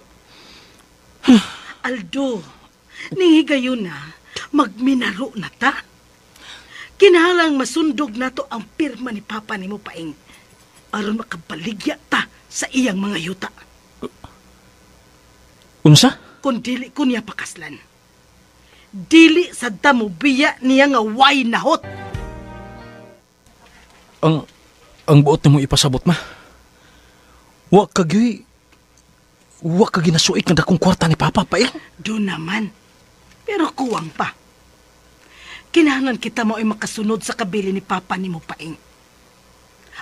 S7: Aldo, ning higayon na, magminaro na ta. Kinahanglang masundog nato ang pirma ni Papa nimo Paeng aron makabaligya ta sa iyang mga yuta.
S6: Unsa?
S7: Kung dili ko niya pakaslan. Dili sa damo biya niya nga way nahot.
S6: Ang buot nimo ipasabot ma. Wa ka gyud, wa ka ginasuik nga dakong kwarta ni Papa Paeng.
S7: Do naman. Pero kuwang pa. Kinahanglan kita mao'y makasunod sa kabili ni Papa nimo Paeng.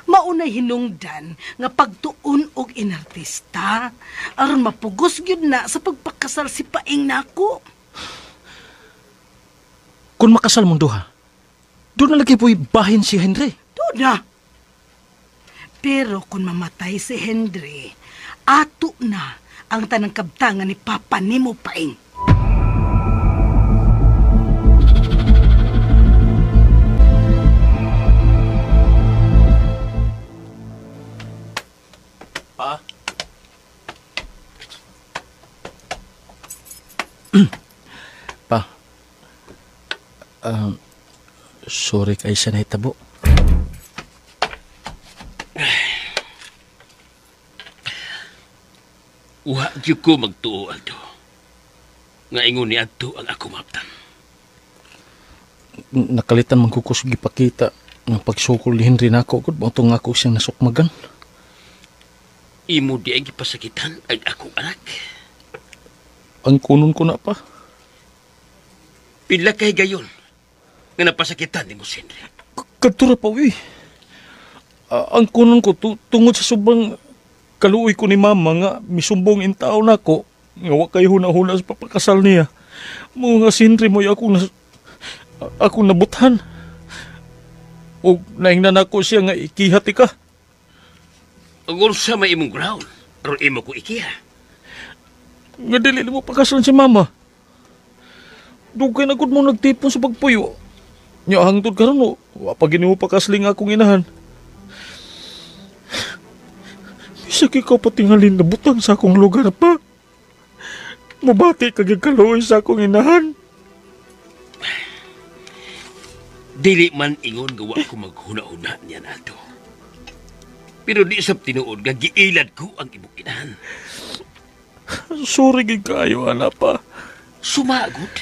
S7: Maunay hinungdan nga pagtuon og inartista aron mapugos gyud na sa pagpakasal si Paeng nako.
S6: Kung makasal mong duha, doon na lagi po'y bahin si Henry.
S7: Doon na. Pero kung mamatay si Henry, ato na ang tanang kabtangan ni Papa nimo Paeng.
S6: Pa? Pa? Sorry kay sa nahitabo.
S8: Wa gyud ko magtuo, Aldo. Nga ingon ni adto ang ako maabtan.
S6: Nakalitan man ko sa gipakita nga pagsukol ni Henry nako gud mao tong ako siyang nasukmagan.
S8: Imo di ay gipasakitan ang akong anak.
S6: Ang kunon ko na pa.
S8: Pila kay gayon nga napasakitan nimo si Henry.
S6: Kadto ra pa uy. Ang kunon ko tungod sa sobrang kaluoy ko ni mama nga misumbong in tao nako nga wa kay huna-huna sa papakasal niya. Mo nga si Henry mo'y akong nabuthan. O naingnan ako siya nga ikiha ti ka.
S8: Ang unsa may imong ground aron imo ko ikiha.
S6: Nga dili mo pakasalan si mama. Dugay na gud mo nagtipon sa pagpuyo. Nya hangtod karon no, wa pa gini mo pakasling akong inahan. Bisag ikaw patingalin na butang sa akong lugar pa. Mubati ka gyud kaluoy sa akong inahan.
S8: Dili man ingon nga wa ko maghuna-huna niya nato. Pero di sab tinuod nga giilad ko ang imong inahan.
S6: Sorry gid kaayo ana pa.
S8: Sumagod.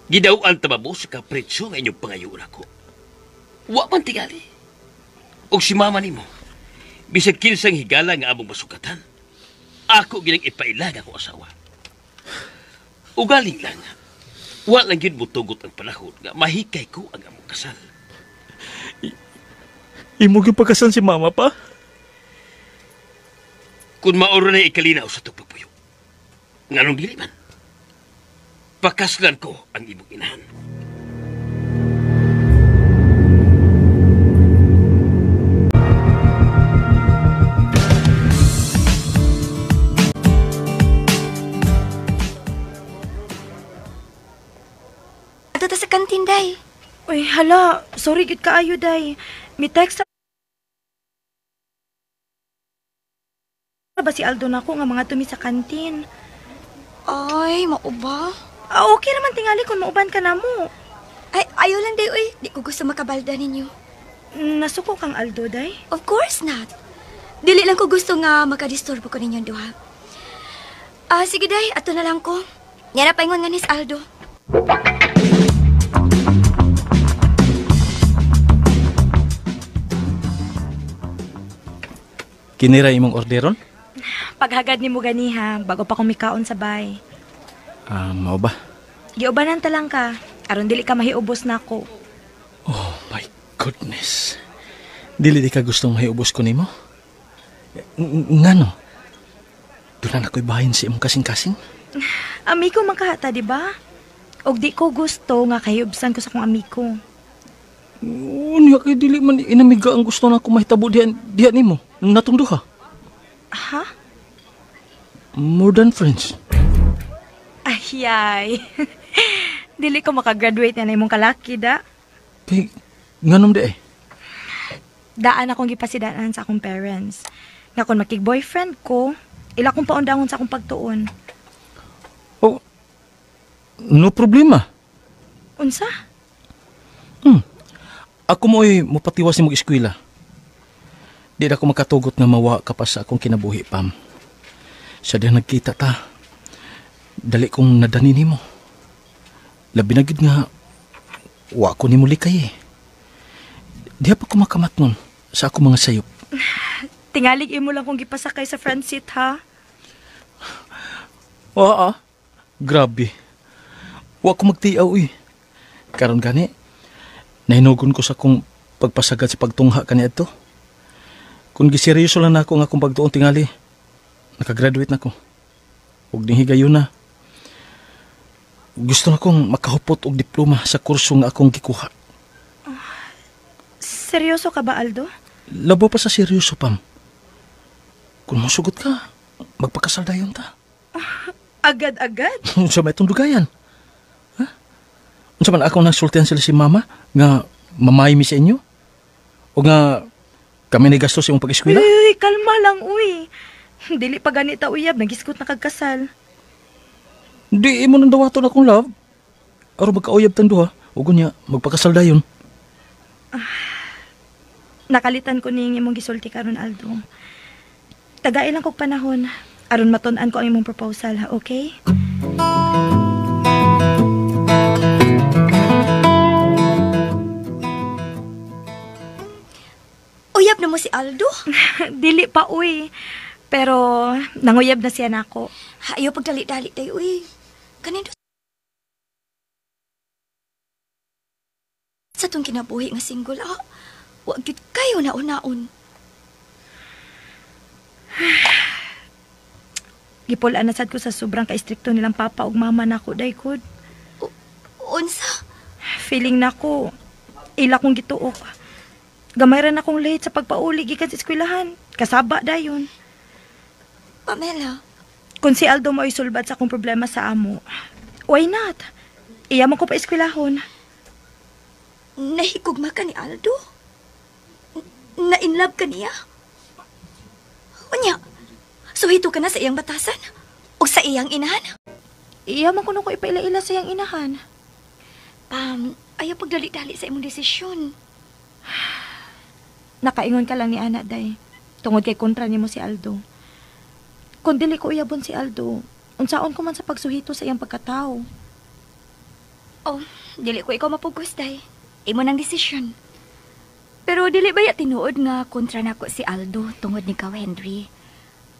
S8: Gidaw-an ta ba mo sa kapritso nga inyong pangayoon ako. Wa man tingali. Og si mama nimo, bisag kinsang higala nga among masukatan, ako ginang ipailag ako asawa. Ugaling lang, wa lang gyud motugot ang panahon nga mahikay ko ang among kasal.
S6: Imo gyud pagkasal si mama pa?
S8: Kung maoro na ikalinaw sa itong pagpuyo, nganong dili man? Pakaslan ko ang imong inahan.
S9: Ato ta sa kantin, day.
S3: Uy, hala, sorry gid kaayo, day. Mi text ba si Aldo nako nga mga tumi sa kantin.
S9: Ay, mauba.
S3: Ah, okay naman tingali kung mauban ka na mo.
S9: Ay, ayaw lang, day, uy. Di ko gusto makabalda ninyo.
S3: Nasuko kang Aldo, day?
S9: Of course not. Dili lang ko gusto nga makadisturbo ko ninyong duha. Ah, sige, day. Ato na lang ko. Nga na paingon nga ni Aldo.
S6: Kinira imong orderon?
S3: Paghagad ni mo ganiha, bago pa kumikaon sa bay.
S6: Ah, mao ba?
S3: Giubanan ta lang ka, aron dili ka mahiubos nako.
S6: Oh my goodness. Dili di ka gustong mahiubos ko nimo? Ngano? Doon na ako'y bahin sa imong kasing-kasing?
S3: Amigo man kahata, di ba? Og di ko gusto nga kahiubsan ko sa akong amigo.
S6: Unya kay dili man inamiga ang gusto na ako mahitabo diha nimo. Natong duha.
S3: Ha?
S6: More than friends.
S3: Ay, Yay. Dili ko makagraduate na imong kalaki, da.
S5: Kay, nganom di eh.
S3: Daan akong gipasidaan sa akong parents. Nga kung makig-boyfriend ko, ila kong paundangon sa akong pagtuon.
S5: Oh, no problema.
S3: Unsa?
S5: Ako mo'y mupatiwas ni mag-eskwela. Di na ako makatugot nga mawa ka pa sa akong kinabuhi, Pam. Sa di nagkita ta, dali kong nadani nimo. Labi na gid nga, wa ko nimo likay eh. Di pa ko makamat nun sa akong mga sayop.
S3: Tingalig imo lang kong gipasakay sa front seat, ha?
S5: Oo, grabe. Wa ko magtiaw eh. Karon gani, nahinugon ko sa akong pagpasagad sa pagtungha kaniadto. Kung giseryoso lang na ako nga akong pagtuon tingali, nakagraduate na ko. Ug ding higayon na. Gusto na kong makahupot og diploma sa kurso nga akong gikuha.
S3: Seryoso ka ba, Aldo?
S5: Labo pa sa seryoso, Pam. Kung musugot ka, magpakasal dayon ta.
S3: Agad-agad?
S5: Unsa may itong dugayan? Ha? Unsa man akong nasultihan sila si Mama nga mamay mi sa inyo? O nga kami ni gastos imong pag-eskwela?
S3: Uy, kalma lang, uy. Dili pa ganita uyab, nagisgot na kagkasal.
S5: Di imo nang dawaton akong love. Aron magkauyab tang duha, ug unya magpakasal dayon.
S3: Nakalitan ko ning imong gisulti karon, Aldo. Tagai lang kog panahon aron matun-an ko ang imong proposal, ha, okay?
S9: Uyab na mo si Aldo?
S3: Dili pa, uy. Pero nanguyab na siya nako.
S9: Ayaw pagdali-dali tayo, uy. Kanino sa tong kinabuhi nga single, ah. Wa gyud kayo naon-naon.
S3: Gipul-an na sad ko sa sobrang ka-istrikto nilang papa ug mama nako, day kod.
S9: Unsa?
S3: Feeling nako ila kong gituok. Gamay ra na akong late sa pagpauli gikan sa eskwelahan. Kasaba dayon.
S9: Pamela.
S3: Kung si Aldo mo'y sulbad sa akong problema sa amo, why not? Iya mo ko pa eskwelahon.
S9: Nahigugma ka ni Aldo? Na-inlove ka niya? Unya, suhito ka na sa iyang batasan? O sa iyang inahan?
S3: Iya man kuno ko ipaila-ila sa iyang inahan.
S9: Pam, ayaw pagdali-dali sa imong desisyon.
S3: Nakaingon ka lang ni Ana, day. Tungod kay kontra nimo si Aldo. Kung dili ko uyabon si Aldo, unsaon ko man sa pagsuhito sa iyang pagkatao.
S9: Oh, dili ko ikaw mapugos, day. Imo nang desisyon. Pero dili ba ya tinuod nga kontra nako si Aldo tungod ni Kaw Henry?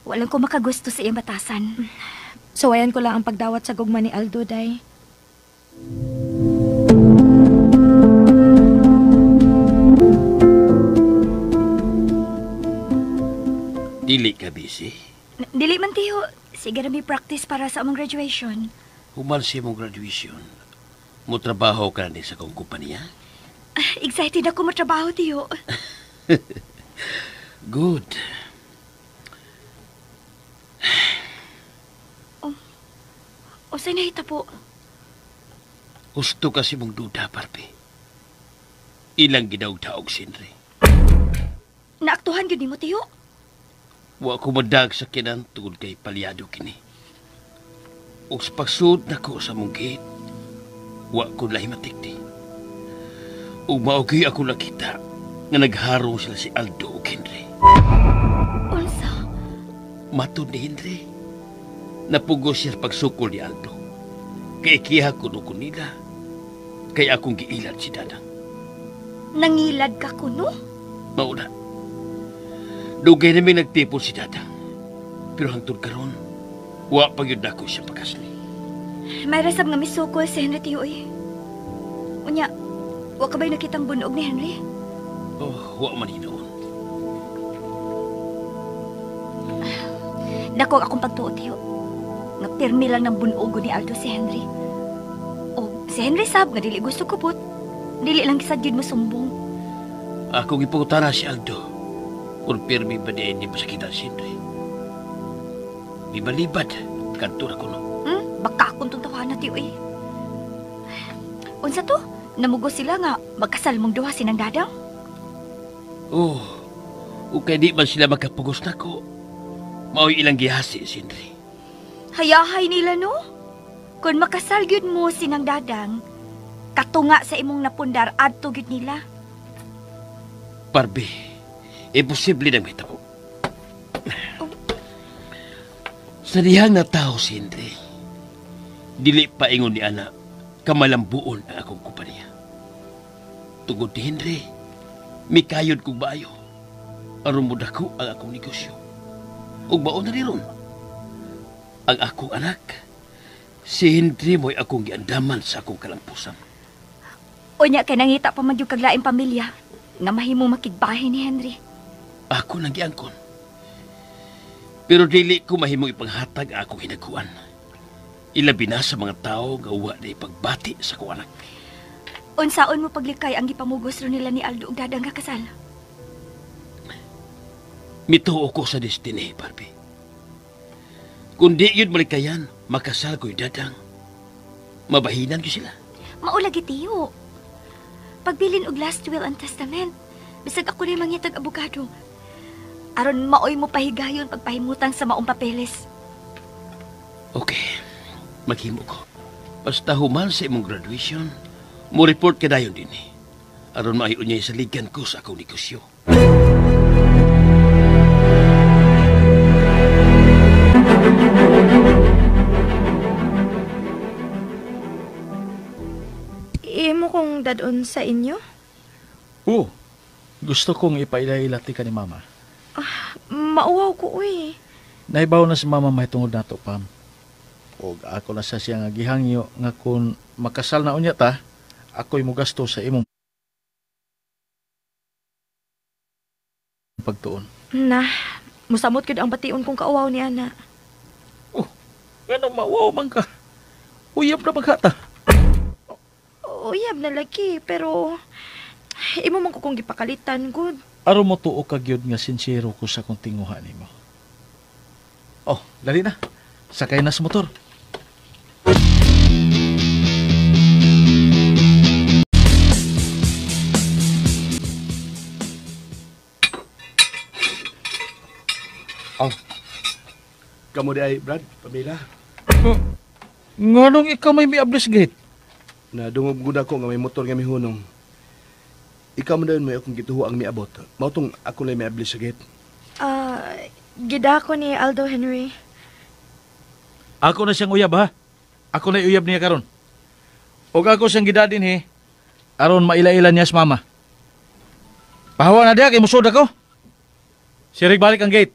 S9: Walang ko makagusto sa iyang batasan.
S3: Suwayan ko lang ang pagdawat sa gugma ni Aldo, day.
S8: Dili ka busy?
S9: Dili man, tiyo. Sige na may practice para sa among graduation.
S8: Human sa imong graduation, mo trabaho ka na sa kong kumpanya?
S9: Excited ako matrabaho, tiyo.
S8: Good.
S9: O sa'yo nahita po?
S8: Gusto kasi mong duda, Barbie. Ilang ginaog-taog, Sindri.
S9: Naaktuhan yun mo, tiyo?
S8: Wa ko madag sa kinan tungod kay palyado kini. O sa pagsuod na ko sa mong gate, wa ko lahi matikti. Ug maogi ako nakita nga nagharong sila si Aldo ug Henry.
S9: Unsa?
S8: Matod ni Henry. Napugos siya pagsukol ni Aldo. Kay kiha kuno ko nila. Kay akong giilad si Dadang.
S9: Nangilad ka kuno?
S8: Mauna. Dugay namin nagtipon si Dadang. Pero hangtod karon, wa pa gyud nako siya pagkasli.
S9: May resab nga misukol si Henry tiyo eh. Unya, wa ka ba'y nakitang bunog ni Henry?
S8: Oh, wa man hinoon.
S9: Dako akong pagtuo tiyo. Nga pirmi lang ng bunogo ni Aldo si Henry. O si Henry sab nga dili gusto kupot. Dili lang kisad yun masumbong.
S8: Akong ipangutana si Aldo. Kung pirmi ba di ni masakitan si Henry. Mibalibad, kanto na kuno.
S9: Hmm? Baka akong tong tawahan na tiyo eh. Unsa to? Namugo sila nga magkasal mong duha sinang Dadang?
S8: Oh, okay di man sila magkapugos nako. Mao'y ilang gihasi, Sindri.
S9: Hayahay nila no? Kung makasal gyud mo sinang Dadang, katunga sa imong napundar adto gyud nila.
S8: Barbie, imposible nang mahitabo. Oh. Sa dihang natao, Sindri, dili pa ingon ni ana kamalambuon ang akong kumpanya. Tungod ni Henry, mikayod kong maayo. Aron mo dako ang akong negosyo. Ug mao na ron. Ang akong anak, si Henry mo'y akong giandaman sa akong kalampusan.
S9: Unya kay nangita pa man gyud kag laing pamilya nga mahimong makigbahin ni Henry.
S8: Ako nang giangkon. Pero dili ko mahimong ipanghatag ang akong hinaguan. Ilabi na sa mga tao nga wa na ipagbati sa akong anak.
S9: Unsaon mo paglikay ang gipamugos ron nila ni Aldo ug Dadang nga kasal?
S8: Mituo ko sa destiny, Barbie. Kung di yun malikayan, makasal ko'y Dadang. Mabahinan ko sila.
S9: Maulagi tiyo. Pagbilin og last will and testament, bisag ako na mangitag abogado. Aron maoy mo pahigayon pagpahimutan sa maong papeles.
S8: Okay, maghimo ko. Basta human sa imong graduation, mo report ka dayon din eh. Aron maayo niya saligan ko sa akong negosyo.
S3: Imo kong dadon sa inyo?
S6: Oo. Gusto kong ipaila-ilati ka ni Mama.
S3: Mauwaw ko, uy.
S6: Naibaw na si Mama mahitungod nato, Pam. Og ako na sa siya nga gihangyo nga kung makasal na unya ta, ako'y mugasto sa imong pagtuon.
S3: Na, musamot gyud ang bation kong kauwaw ni ana.
S6: Oh, ngano mauwaw man ka? Uyab na maghata.
S3: Uyab na lagi, pero imo man ko kong gipakalitan, good.
S6: Aron mo tuo ka gyud nga sincero ko sa akong tinguha nimo. Oh, dali na. Sakay na sa motor.
S5: Oh. Kamu di ay, Brad, Pamela.
S6: Nganong ikaw may miablis gate?
S5: Nadungog gud ako nga may motor nga mihunong. Ikaw man dayon may akong gituho ang miabot. Mao tong ako lang miablis sa gate.
S3: Gida ko ni Aldo Henry.
S6: Ako na siyang uyab ha. Ako na uyab niya karon. Og ako siyang gida din he. Aron maila-ila niya sa mama. Pahawa na diha kay musod ako. Sirig balik ang gate.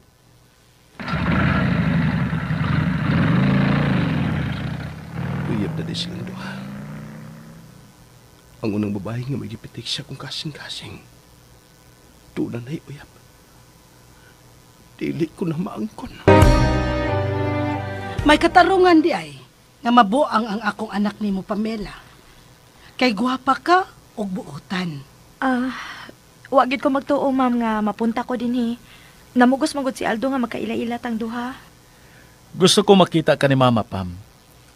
S5: Uyab na di silang duha. Ang unang babae nga magipitik siya kung kasing-kasing. Tuna na'y uyab. Dili ko na maangkon.
S7: May katarungan di ay nga mabuang ang akong anak nimo, Pamela. Kay gwapa ka og buotan.
S3: Wa gid ko magtuo, ma'am, nga mapunta ko dinhi. Namugos magud si Aldo nga magkaila-ila tang duha.
S6: Gusto ko makita ka ni Mama, Pam.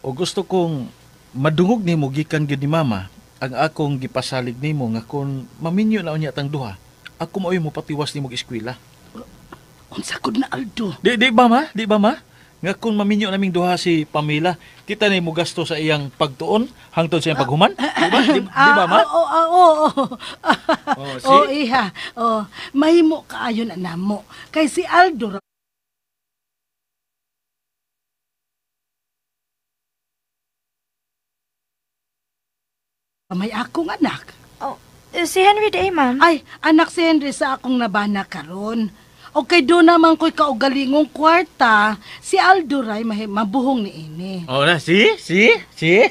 S6: O gusto kong madungog nimo gikan gyud ni Mama ang akong gipasalig nimo nga kon maminyo na unya tang duha, ako maoy mo patiwas nimo og eskwela.
S7: Unsa kud na, Aldo?
S6: Di ba ma? Di ba ma? Nga kung maminyo naming duha si Pamela, kita ni mo gasto sa iyang pagtuon hangtod sa iyang paghuman? Di ba? Di ba ma?
S7: Oo.
S6: Oh, see?
S7: Oo, iha. Oh, mahimo kaayo na namo. Kay si Aldo may akong anak.
S3: Oh, si Henry day, ma'am.
S7: Ay, anak si Henry sa akong nabana karon. O kay doon naman ko'y kaugalingong kwarta, si Aldo ray mabuhong ni ini.
S6: Oh, na, see? See? See?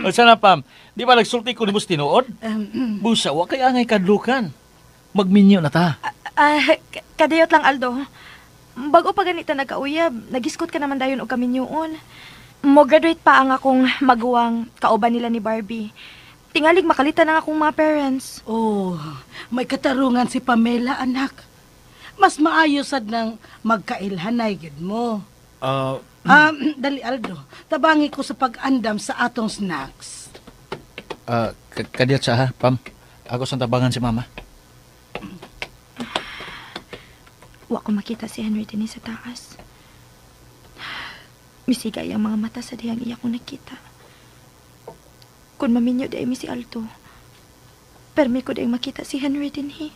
S6: O sana, Pam, di ba nagsulti ko ni Bus tinuod? Busa, wa kay angay kadlukan. Magminyo na ta.
S3: Kadayot lang, Aldo. Bago pa ganita nagkauyab, nagiskot ka naman dayon og kaminyoon. Mo-graduate pa ang akong maguwang kauban nila ni Barbie. Tingalig makalitan ang akong mga parents.
S7: Oh, may katarungan si Pamela, anak. Mas maayo sad nang magkailhanay gid mo. Dali Aldo, tabangi ko sa pag-andam sa atong snacks.
S6: Kadiyat sa ha, Pam. Ako sa tabangan si Mama.
S3: Wa ko makita si Henry dinhi sa taas. Misigay ang mga mata sa dihang iya kong nakita. Kung maminyo di ay mi si Aldo, permi ko di ay makita si Henry dinhi.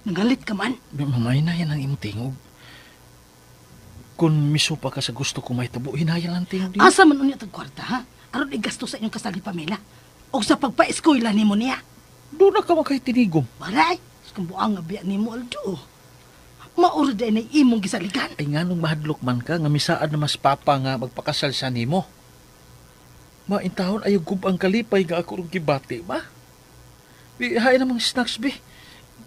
S7: Nangalit ka man?
S6: Mamay na yan ang imong tingog. Kung misupa ka sa gusto ko may tabo, hinayan lang tingog din.
S7: Asa man unya tag kwarta, ha? Aron igasto sa inyong kasal ni Pamela. O sa pagpa-eskwela nimo niya.
S6: Doon na ka makay tinigom.
S7: Waray, kung buang nga biya nimo Aldo. Mauro din ay imong gisaligan.
S6: Ay nganong mahadlok man ka nga misaad na mas papa nga magpakasal sa nimo. Maintahon ay gub ang kalipay nga ako rong gibati ba? Bi hain namang snacks bi.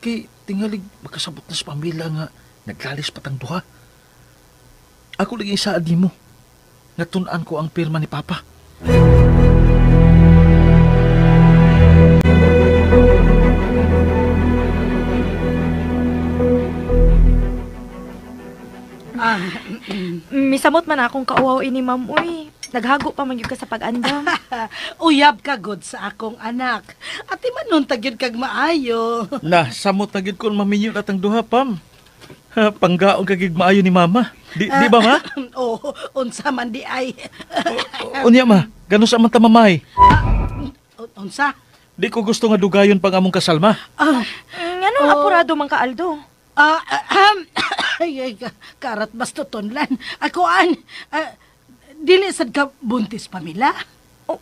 S6: Kay tingalig makasabot na sa pamilya nga naglalis patang duha. Ako lagi isaad nimo. Natun-an ko ang pirma ni Papa.
S3: Misamot man akong kauwaw ini, ma'am. Uy, naghago pa man gyud ka sa pag-andam.
S7: Uyab ka god sa akong anak. Ati man nun tagyod kag maayo.
S6: Na, samot na gyud kon maminyo atang duha, Pam. Panggaon ka gid maayo ni Mama. Di ba, ma?
S7: Oo, unsa man di ay.
S6: Unya, ma. Ganun sa man ta mamay.
S7: Unsa?
S6: Di ko gusto nga dugayon pang among kasal, ma.
S3: Nganong apurado man ka, Aldo?
S7: Ay, karat basto tonlan. Ako an, dili sad ka buntis, Pamela?
S3: Oh,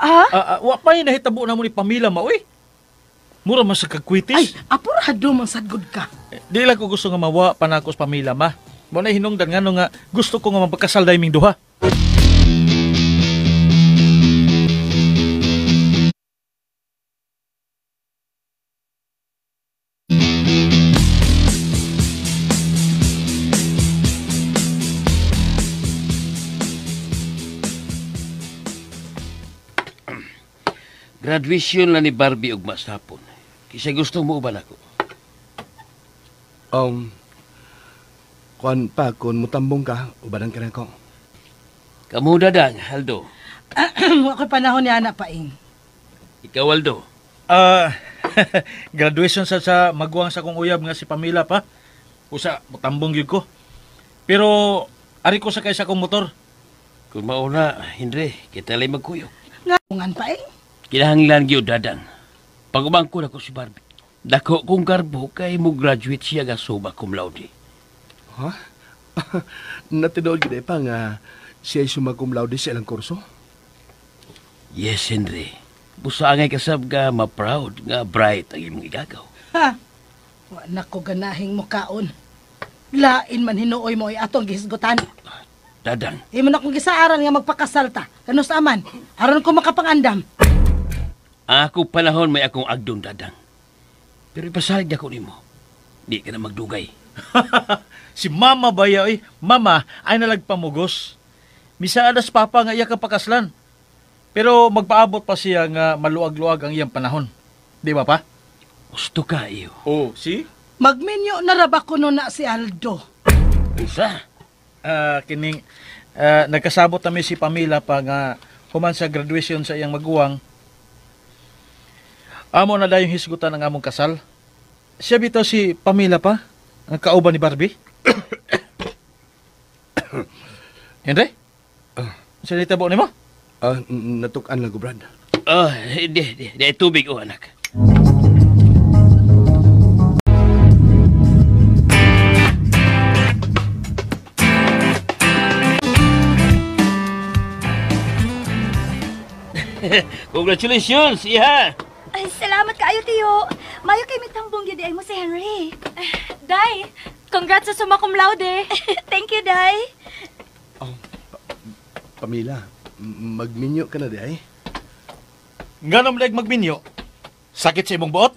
S3: ha?
S6: Wa pa nahitabo na mo ni Pamela, ma, uy. Mura man sa kagkwitis.
S7: Ay, apurado man sad gud ka.
S6: Di lang ko gusto nga mawa panakos Pamela, ma. Mo na hinungdan ngano nga gusto ko nga mapagkasal dahil ming duha.
S8: Graduation na ni Barbie ugma sa hapon. Kisa gusto mo uban ako.
S5: Kuan pa, kung mutambong ka, ubanan ka na ko.
S8: Kamu dadang, Aldo.
S7: Ako'y panahon ni Ana Paing.
S8: Ikaw, Aldo.
S6: Graduation sa maguwang sa kong uyab nga si Pamela pa. Usa, mutambong yun ko. Pero, ari ko sa kaysa kong motor.
S8: Kung mauna, hindi, kita lang magkuyog.
S7: Nga, Paing?
S8: Kinahanglan gyud dadang. Pag-umangko na ko si Barbie. Dako kong garbo kay mo graduate siya nga summa cum laude.
S5: Ha? Natinood gyud pa nga siya summa cum laude sa ilang kurso?
S8: Yes, Henry. Busa angay kasab nga ma-proud nga bright ang imong igagaw.
S7: Ha? Wa na ko ganahing mukaon. Lain man hinuoy mo ay atong gihisgutan.
S8: Dadang.
S7: Imo na kong gisaaran nga magpakasal ta. Kanus aman, aron ko makapangandam.
S8: Ang ako panahon may akong agdon, dadang. Pero ipasalig ako nimo. Di ka na magdugay.
S6: Si Mama ba ya, eh? Mama ay nalagpamugos. Misaadas papa nga iya ka pakaslan. Pero magpaabot pa siya nga maluag-luag ang iyang panahon. Di ba pa?
S8: Gusto ka iyo.
S6: Oh, si?
S7: Magminyo na raba kuno na si Aldo.
S8: Unsa?
S6: Kining nagkasabot nami si Pamela pa nga human sa graduation sa iyang maguwang. Amo na dayong hisgutan ang among kasal. Siya bitaw si Pamela pa, ang kauban ni Barbie. Henry? Sa nitabo nimo?
S5: Natukan lang ko, Brad.
S8: Di tubig, oh anak. Congratulations, iha!
S9: Ay, salamat kaayo, Tiyo. Mayo kay mitambong gyud ay mo si Henry.
S3: Day, congrats sa summa cum laude.
S9: Thank you, Day.
S5: Oh, Pamela, magminyo ka na, Day.
S6: Nganom leg magminyo? Sakit sa imong buot?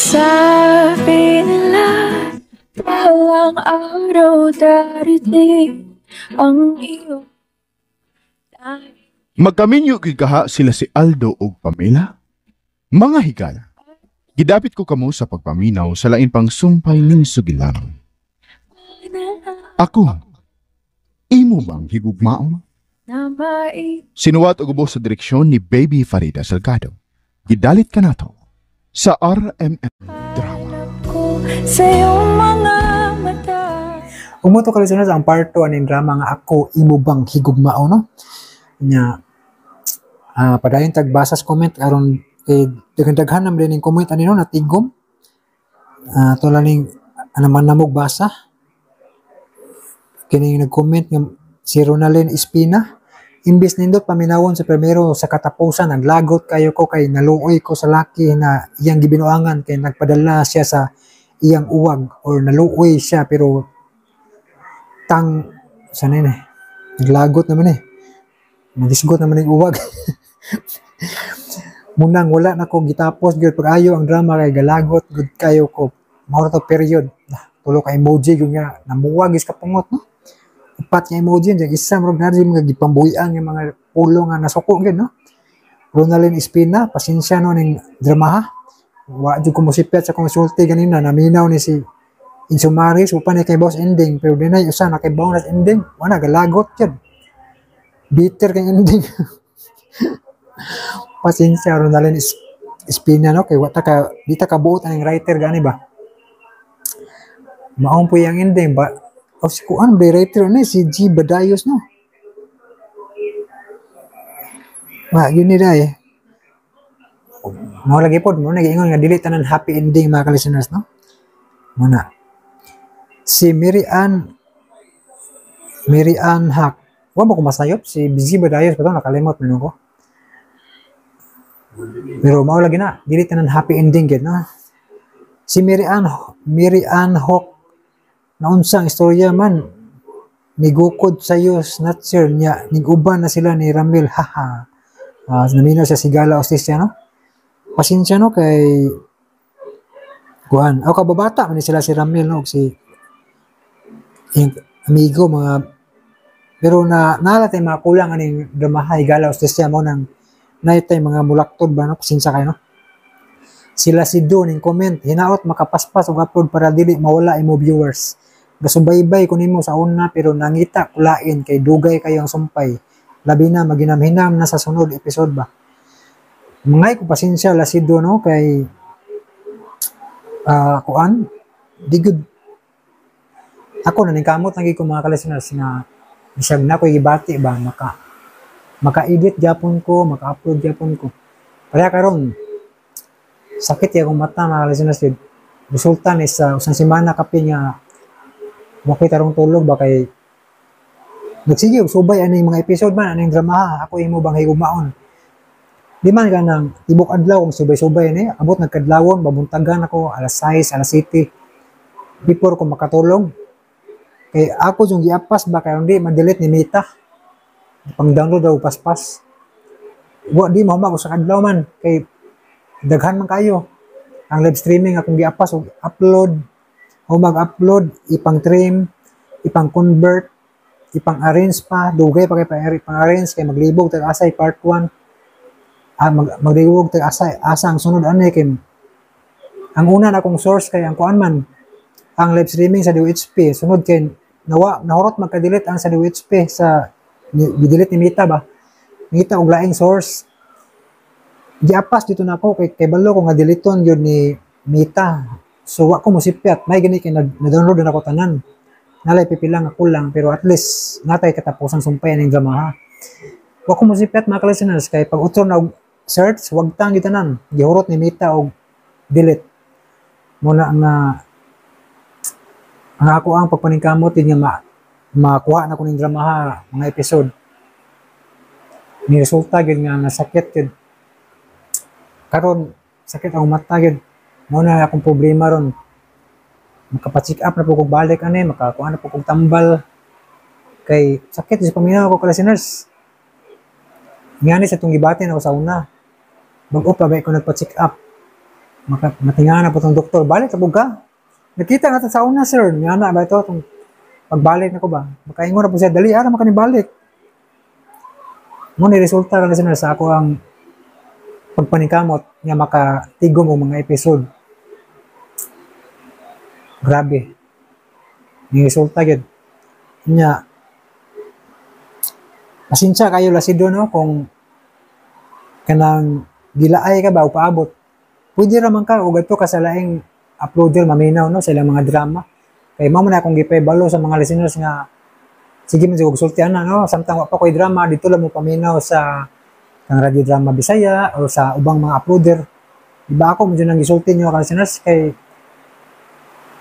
S11: Sabi nila Balang araw darating ang iyong
S4: Magkaminyo gyud kaha sila si Aldo ug Pamela? Mga higala, gidapit ko kamo sa pagpaminaw sa lain pang sumpay ning sugilanon. Ako, imo bang higugmaon?
S11: Na mai
S4: Sinuwat og ubos sa direksyon ni Baby Farida Salgado. Gidalit ka nato sa RMN Drama.
S11: Ko sa iyong mga mata.
S1: Umuto ka, listeners, ang part 2 aning drama nga Ako, Imo Bang Higugmaon, no? Nya padayon tag basas comment aron eh daghan-daghan nam din comment ani, no, natigom. To lang ning ano man namog basa. Kining nag-comment nga si Ronalyn Espina, imbis nindot paminawon sa primero sa katapusan, naglagot kayo ko kay naluoy ko sa laki na iyang gibinuangan kay nagpadala siya sa iyang uwag or naluoy siya, pero tang sana yun eh naglagot naman eh nagisgot naman yung uwag. Munang wala na ko gitapos gyud pag-ayo ang drama kay galagot gud kayo ko. Mao to, period. Nah, tulo ka emoji gyud nga namuwag is kapungot, no? Upat nga emoji diyan, isa murag naa mga gipambuhian nga mga pulo nga nasuko gyud, no? Ronalyn Espina, pasensya no ning drama ha. Wa jud ko mosipyat sa akong sulti ganina, naminaw ni si Enzo Maris, upan ni kay boss ending, pero dinay usa na kay bonus ending, wala galagot gyud. Bitter kay ending. Pasensya, Ronalyn Espina, no, kay wata ka di ta kabuot aning writer gani ba. Maong po yung ending ba? O si kuan ba writer ni si G Badayos, no? Ma, yun ni day. Mao lagi pod mo nag-ingon nga dili tanan happy ending, mga ka-listeners, no? Muna. Si Mary Ann, Mary Ann Hack. Wa ba ko masayop si G Badayos ba to, nakalimot man ko. Pero mao lagi na, dili tanan happy ending gyud, no? Si Mary Ann, Mary Ann Hawk, naunsang istorya man nigukod sa iyo snatcher niya, niguban na sila ni Ramil, haha. Naminaw siya si Gala Ostisya, no? Pasensya no kay kuan. O kababata man ni sila si Ramil, no, ug si yung amigo mga, pero na naala tay mga kulang aning dramahay Gala Ostisya mo nang naitay mga mulaktod ba, no? Pasensya kayo, no? Sila si Do ning comment, hinaot makapaspas og upload para dili mawala imo viewers. Gasubaybay ko nimo sa una pero nangita kulain kay dugay kayo ang sumpay. Labi na maginamhinam na sa sunod episode ba. Mangay ko pasensya, Lasido, no, kay kuan di gud ako naningkamot na ko, mga ka-listeners, nga bisag na ko gibati ba maka-edit gyapon ko, maka-upload gyapon ko. Kaya karon sakit ya akong mata, mga ka-listeners yun. Resulta ni sa usang semana kapin nga wa ko'y tarong tulog ba kay nagsige og subay aning mga episode man aning drama Ako, Imo Bang Higugmaon. Di man ka nang tibok adlaw kung subay-subay ni abot nagkadlawon, babuntagan ako alas 6, alas 7 before ko makatulog. Kay ako yung giapas ba kay hindi ma-delete ni Meta. Pang download daw paspas. Wa di mahuma ko sa kadlaw man kay daghan man kayo. Ang live streaming akong giapas og upload o mag-upload, ipang trim, ipang convert, ipang arrange pa, dugay pa kay pang arrange kay maglibog tag asay part 1. Maglibog tag asay asa ang sunod ani kay ang una na akong source kay ang kuan man ang live streaming sa DOHP, sunod kay nawa nahurot magka-delete ang sa DOHP sa gi-delete ni Meta ba. Mita og laing source. Giapas dito na ako kay balo ko nga deleton gyud ni Meta. So wa ko mosipyat, may gani kay na-download na ako tanan. Nalay pipila nga kulang pero at least natay katapusan sumpay aning drama ha. Wa ko mosipyat, mga ka-listeners, kay pag utro na og search wag tang gitanan, gihurot ni Meta og delete. Muna nga ang ako ang pagpaningkamot din nga makuha na ko ning drama ha, mga episode. Ni resulta gyud nga nasakit gyud. Karon sakit ang mata gyud. Mao na akong problema ron. Makapa-check up na po kog balik ani, makakuha na po kog tambal. Kay sakit sa paminaw ko, ka-listeners. Ngani sa itong gibati na ako sa una. Bag-o pa ba ko nagpa-check up. Maka, matinga na po tong doktor. Balik sa ka. Nakita na ta sa una, sir. Nga na ba ito? Itong pagbalik na ko ba? Makaingon na po siya, dali, ara makanibalik. Mo ni resulta ka listeners sa ako ang pagpaningkamot nga makatigom og mga episode. Grabe. Ni resulta gyud. Nya pasensya kayo lasido, no, kung kanang gilaay ka ba o paabot. Pwede ra man ka og adto ka sa laing uploader maminaw, no, sa ilang mga drama. Kay mao man akong gipahibalo sa mga listeners nga sige man siguro sulti ana, no, samtang wa pa koy drama, dito lang mo paminaw sa kang Radio Drama Bisaya o sa ubang mga uploader. Di ba ako medyo nang gisulti niyo ka listeners kay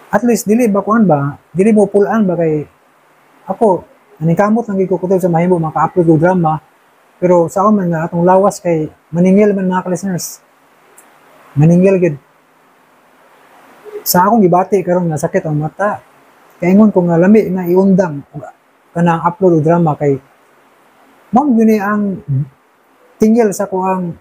S1: at least dili ba kuan ba, dili mo pulaan ba, kay ako naningkamot lang gyud ko kutob sa mahimo maka-upload og drama, pero sa man nga atong lawas kay maningil man, mga ka-listeners, maningil gyud. Sa akong gibati karon nga sakit ang mata, kaingon ko nga lami na iundang og kanang upload og drama kay mao gyud ni ang tingil sa kuang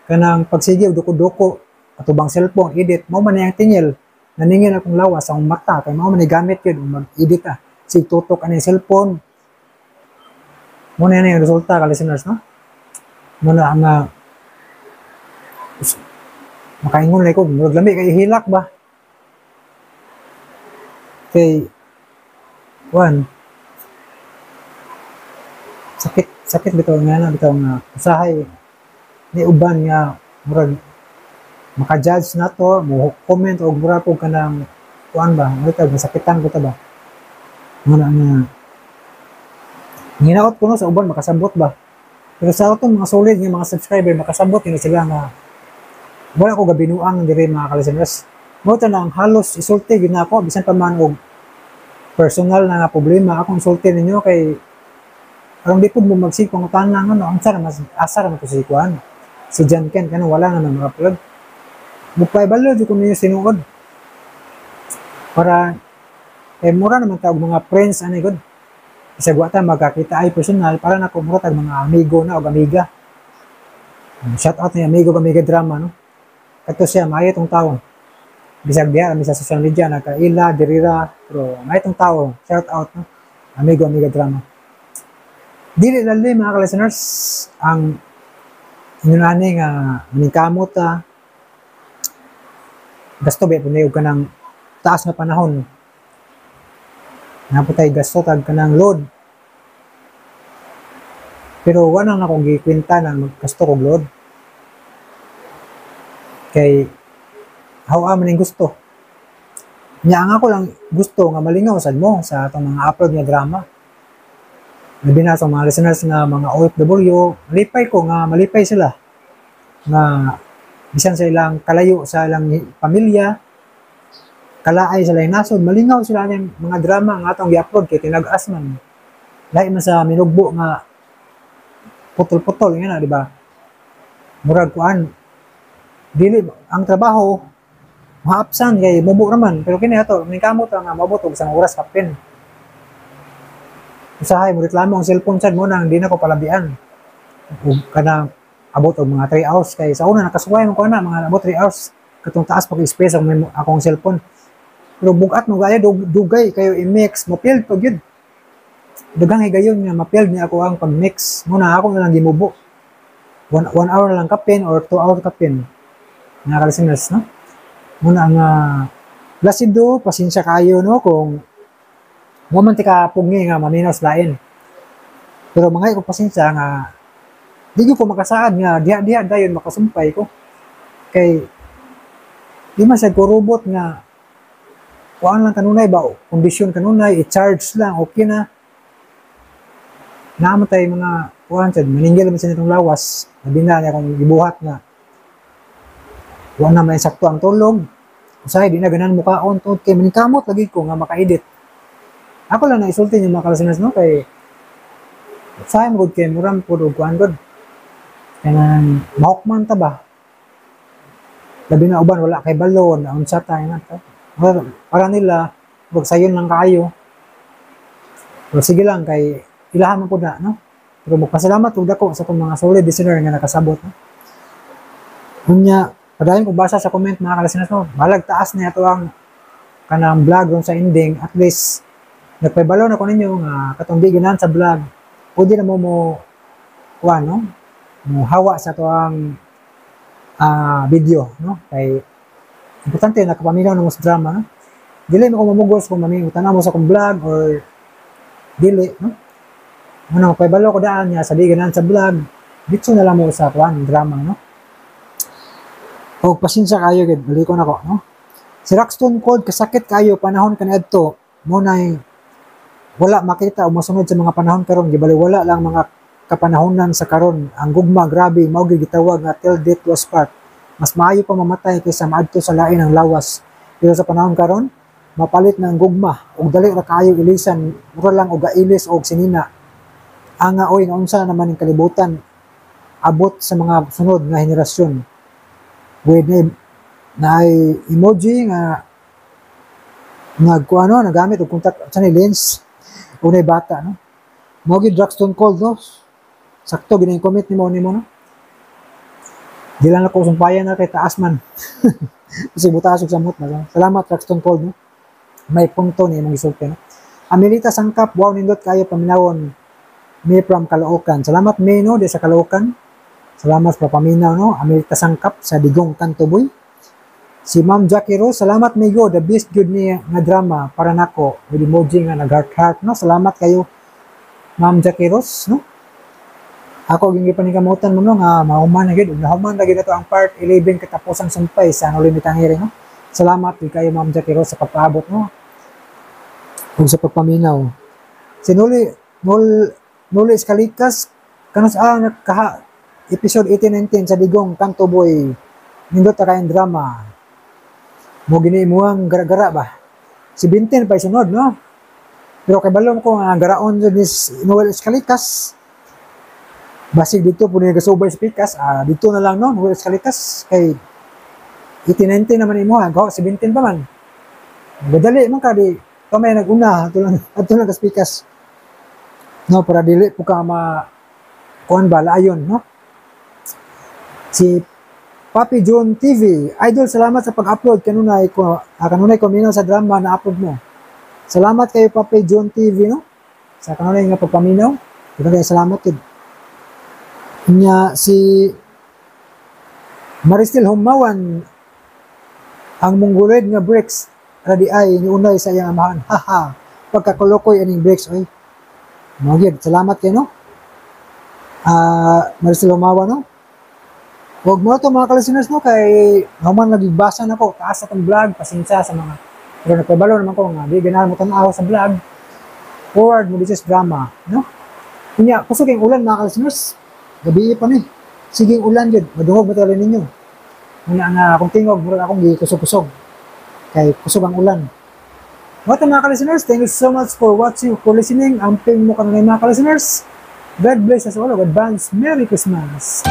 S1: kanang pagsige og duko-duko atubang cellphone edit. Mao man ang tingil, naningil akong lawas, akong mata, kay mao man ni gamit gyud mag-edit ah, sig tutok ani cellphone. Mo na yung resulta ka listeners, no. Mo na ang makaingon na ko murag lami kay hilak ba, kay kuan sakit sakit bitaw nga na bitaw nga usahay ni uban nga murag maka-judge na to mo comment og murag og kanang kuan ba, murag masakitan ko ta ba. Mo na nga hinaot ko, no, sa uban makasabot ba, pero sa atong mga solid nga mga subscriber makasabot yun sila nga wala ko gabinuang diri, mga ka-listeners. Mo na ang halos isulti gyud nako bisan pa man og personal na nga problema akong sulti ninyo kay aron di pud mo magsige pangutana nga no ang sara mas asa ra man to si kuan si John Ken kano wala naman maka-upload. Mupahibalo jud ko ninyo sinuod para eh mura naman ta og mga friends ani gud. Bisag wa ta magkakita ay personal, para nako mura tag mga amigo na og amiga. Shout out ni amigo ug amiga drama, no. Kato siya maayo tong tawo. Bisag diha kami sa social media nakaila dirira, pero maayo tong tawo. Shout out, no. Amigo amiga drama. Dili lali, mga ka-listeners, ang ingon ani nga maningkamot ta gasto ba pud og kanang taas nga panahon naa tay gasto tag kanang load, pero wala na akong gikwenta na maggasto kog load kay hawa man ning gusto niya. Ang ako lang gusto nga malingaw sad mo sa atong mga upload nga drama, labi na sa mga listeners nga mga OFW. Malipay ko nga malipay sila nga bisan sa ilang kalayo sa ilang pamilya, kalaay sa ilang nasod, malingaw sila ning mga drama nga atong gi-upload kay tinag-as man, lahi man sa minugbo nga putol-putol nga na, di ba? Murag kuan dili ang trabaho maapsan kay mubo raman, pero kini ato ningkamot ra nga moabot og isang oras kapin. Usahay mo reklamo ang cellphone sad mo nang di na ko palabian ug kanang abot og mga 3 hours, kay sa una nakasuway man ko na mga abot 3 hours katong taas pag space ang akong cellphone. Pero bugat mo gaya dugay kayo i-mix, mapiled pag yun. Daghang higayon nga mapiled ni ako ang pag-mix mo na ako na lang gimubo. 1 hour lang kapin or 2 hour kapin. Mga ka-listeners, no? Muna nga lasido, pasensya kayo, no, kung mo man ti ka pugni nga maminaw sa lain. Pero mga ko pasensya nga di ko makasaad nga diha-diha dayon makasumpay ko. Kay di man sad ko robot nga kuan lang kanunay ba, kondisyon kanunay, i-charge lang, okay na. Naa man tay mga kuan sad, maningil man sa nitong lawas, labi na niya akong gibuhat nga wa na may sakto ang tulog. Usahay di na ganahan mukaon tungod kay maningkamot lagi ko nga maka-edit. Ako lang na isulti yung mga ka-listeners, no, kay usahay mo gud kay muram pud og kuan gud. Kanang mahukman ta ba? Labi na uban wala kay balon, unsa ta nga ta. Para nila sayon lang kaayo. Pero sige lang kay ilahan man pud na, no. Pero magpasalamat ug dako sa atong mga solid listener nga nakasabot, no. Unya, padayon kong basa sa comment, mga ka-listeners, no. Balag taas na ato ang kanang vlog ron sa ending, at least nagpabalo na ko ninyo nga katong di ganahan sa vlog, pwede na mo mo kuan, no, mo hawa sa atoang video, no, kay importante nakapaminaw na mo sa drama, no? Dili mo ko mamugos kung mami tan-aw mo sa akong vlog or dili, no. Ano, pabalo ko daan niya sa di ganahan sa vlog, dito na lang mo sa kuan drama, no. Og pasensya kayo gid, balikon ako, no. Si Rockstone Cold, kasakit kayo panahon kaniadto mo nay wala makita o mosunod sa mga panahon karon, gibaliwala lang mga kapanahonan sa karon. Ang gugma grabe, mao gyud gitawag nga till death was part. Mas maayo pa mamatay kaysa maadto sa lain ang lawas. Pero sa panahon karon, mapalit na ang gugma ug dali ra kaayo ilisan, mura lang og gailis og sinina. Anga oy, naunsa naman ang kalibutan abot sa mga sunod nga henerasyon. With na ay emoji nga nagkuano nagamit og contact sa ni lens unay bata, no. Mao gyud Rockstone Cold, no. Sakto gini yung comment nimo, no. Di lang ako sumpayan na kay taas man. Kasi butas og samot na. Salamat, Rockstone Cold, no. May punto ni imong gisulti, no. Amelita Sangkap, wow, nindot kayo paminawon. Me from Caloocan. Salamat me, no, di sa Caloocan. Salamat sa papaminaw, no. Amelita Sangkap sa Digong Kantuboy. Si Ma'am Jackie Rose, salamat migo, the best good ni nga drama para nako, with emoji nga nag-heart heart, no. Salamat kayo, Ma'am Jackie Rose, no. Ako ging gipaningkamutan mo, no, nga mahuman na gid, ug nahuman na gid ato ang part 11, katapusang sumpay sa Noli Me Tangere, no. Salamat gid kayo, Ma'am Jackie Rose, sa pagpaabot, no, ug sa pagpaminaw. Si Noli Nol Noli Escalikas, kanus kaha episode 18-19 sa Digong Kanto Boy, nindot ta kayong drama. Mo gini imuang gara-gara ba? Si 20 pa isunod, no? Pero kay balom ko nga garaon jud ni Noel Escalikas. Basig dito po niya gasubay sa pikas, dito na lang, no, Noel Escalikas, kay 18-19 naman imo, ha, gawa 17 pa man. Gadali man ka di kamay naguna ato lang kas pikas. No, para dili po ka ma kuan ba laayon, no? Si Papi John TV, idol, salamat sa pag-upload kanunay ko minaw sa drama na upload mo. Salamat kayo, Papi John TV, no? Sa kanunay nga pagpaminaw. Daghang kayo salamat gid. Nya si Maristel Humawan, ang mongoloid nga bricks radi ay niunay sa iyang amahan. Haha. Pagkakulokoy aning bricks oy. Mao gyud, salamat kayo, no. Maristel Humawan, no. Huwag mo to mga ka-listeners, no, kay naman nagigbasa na ko, taas atong vlog, pasensya sa mga, pero nagpabalo naman ko nga, di ganahan mo tan-aw sa vlog, forward mo this is drama, no? Kunya, kusog yung ulan mga ka-listeners, gabi pa ni, sige ulan yun, madungog mo talaga ninyo. Muna nga akong tingog, mura akong gikusog-kusog, kay kusog ang ulan. What mga ka-listeners, thank you so much for watching, for listening, amping mo kanunay mga ka-listeners. God bless us all, advance Merry Christmas!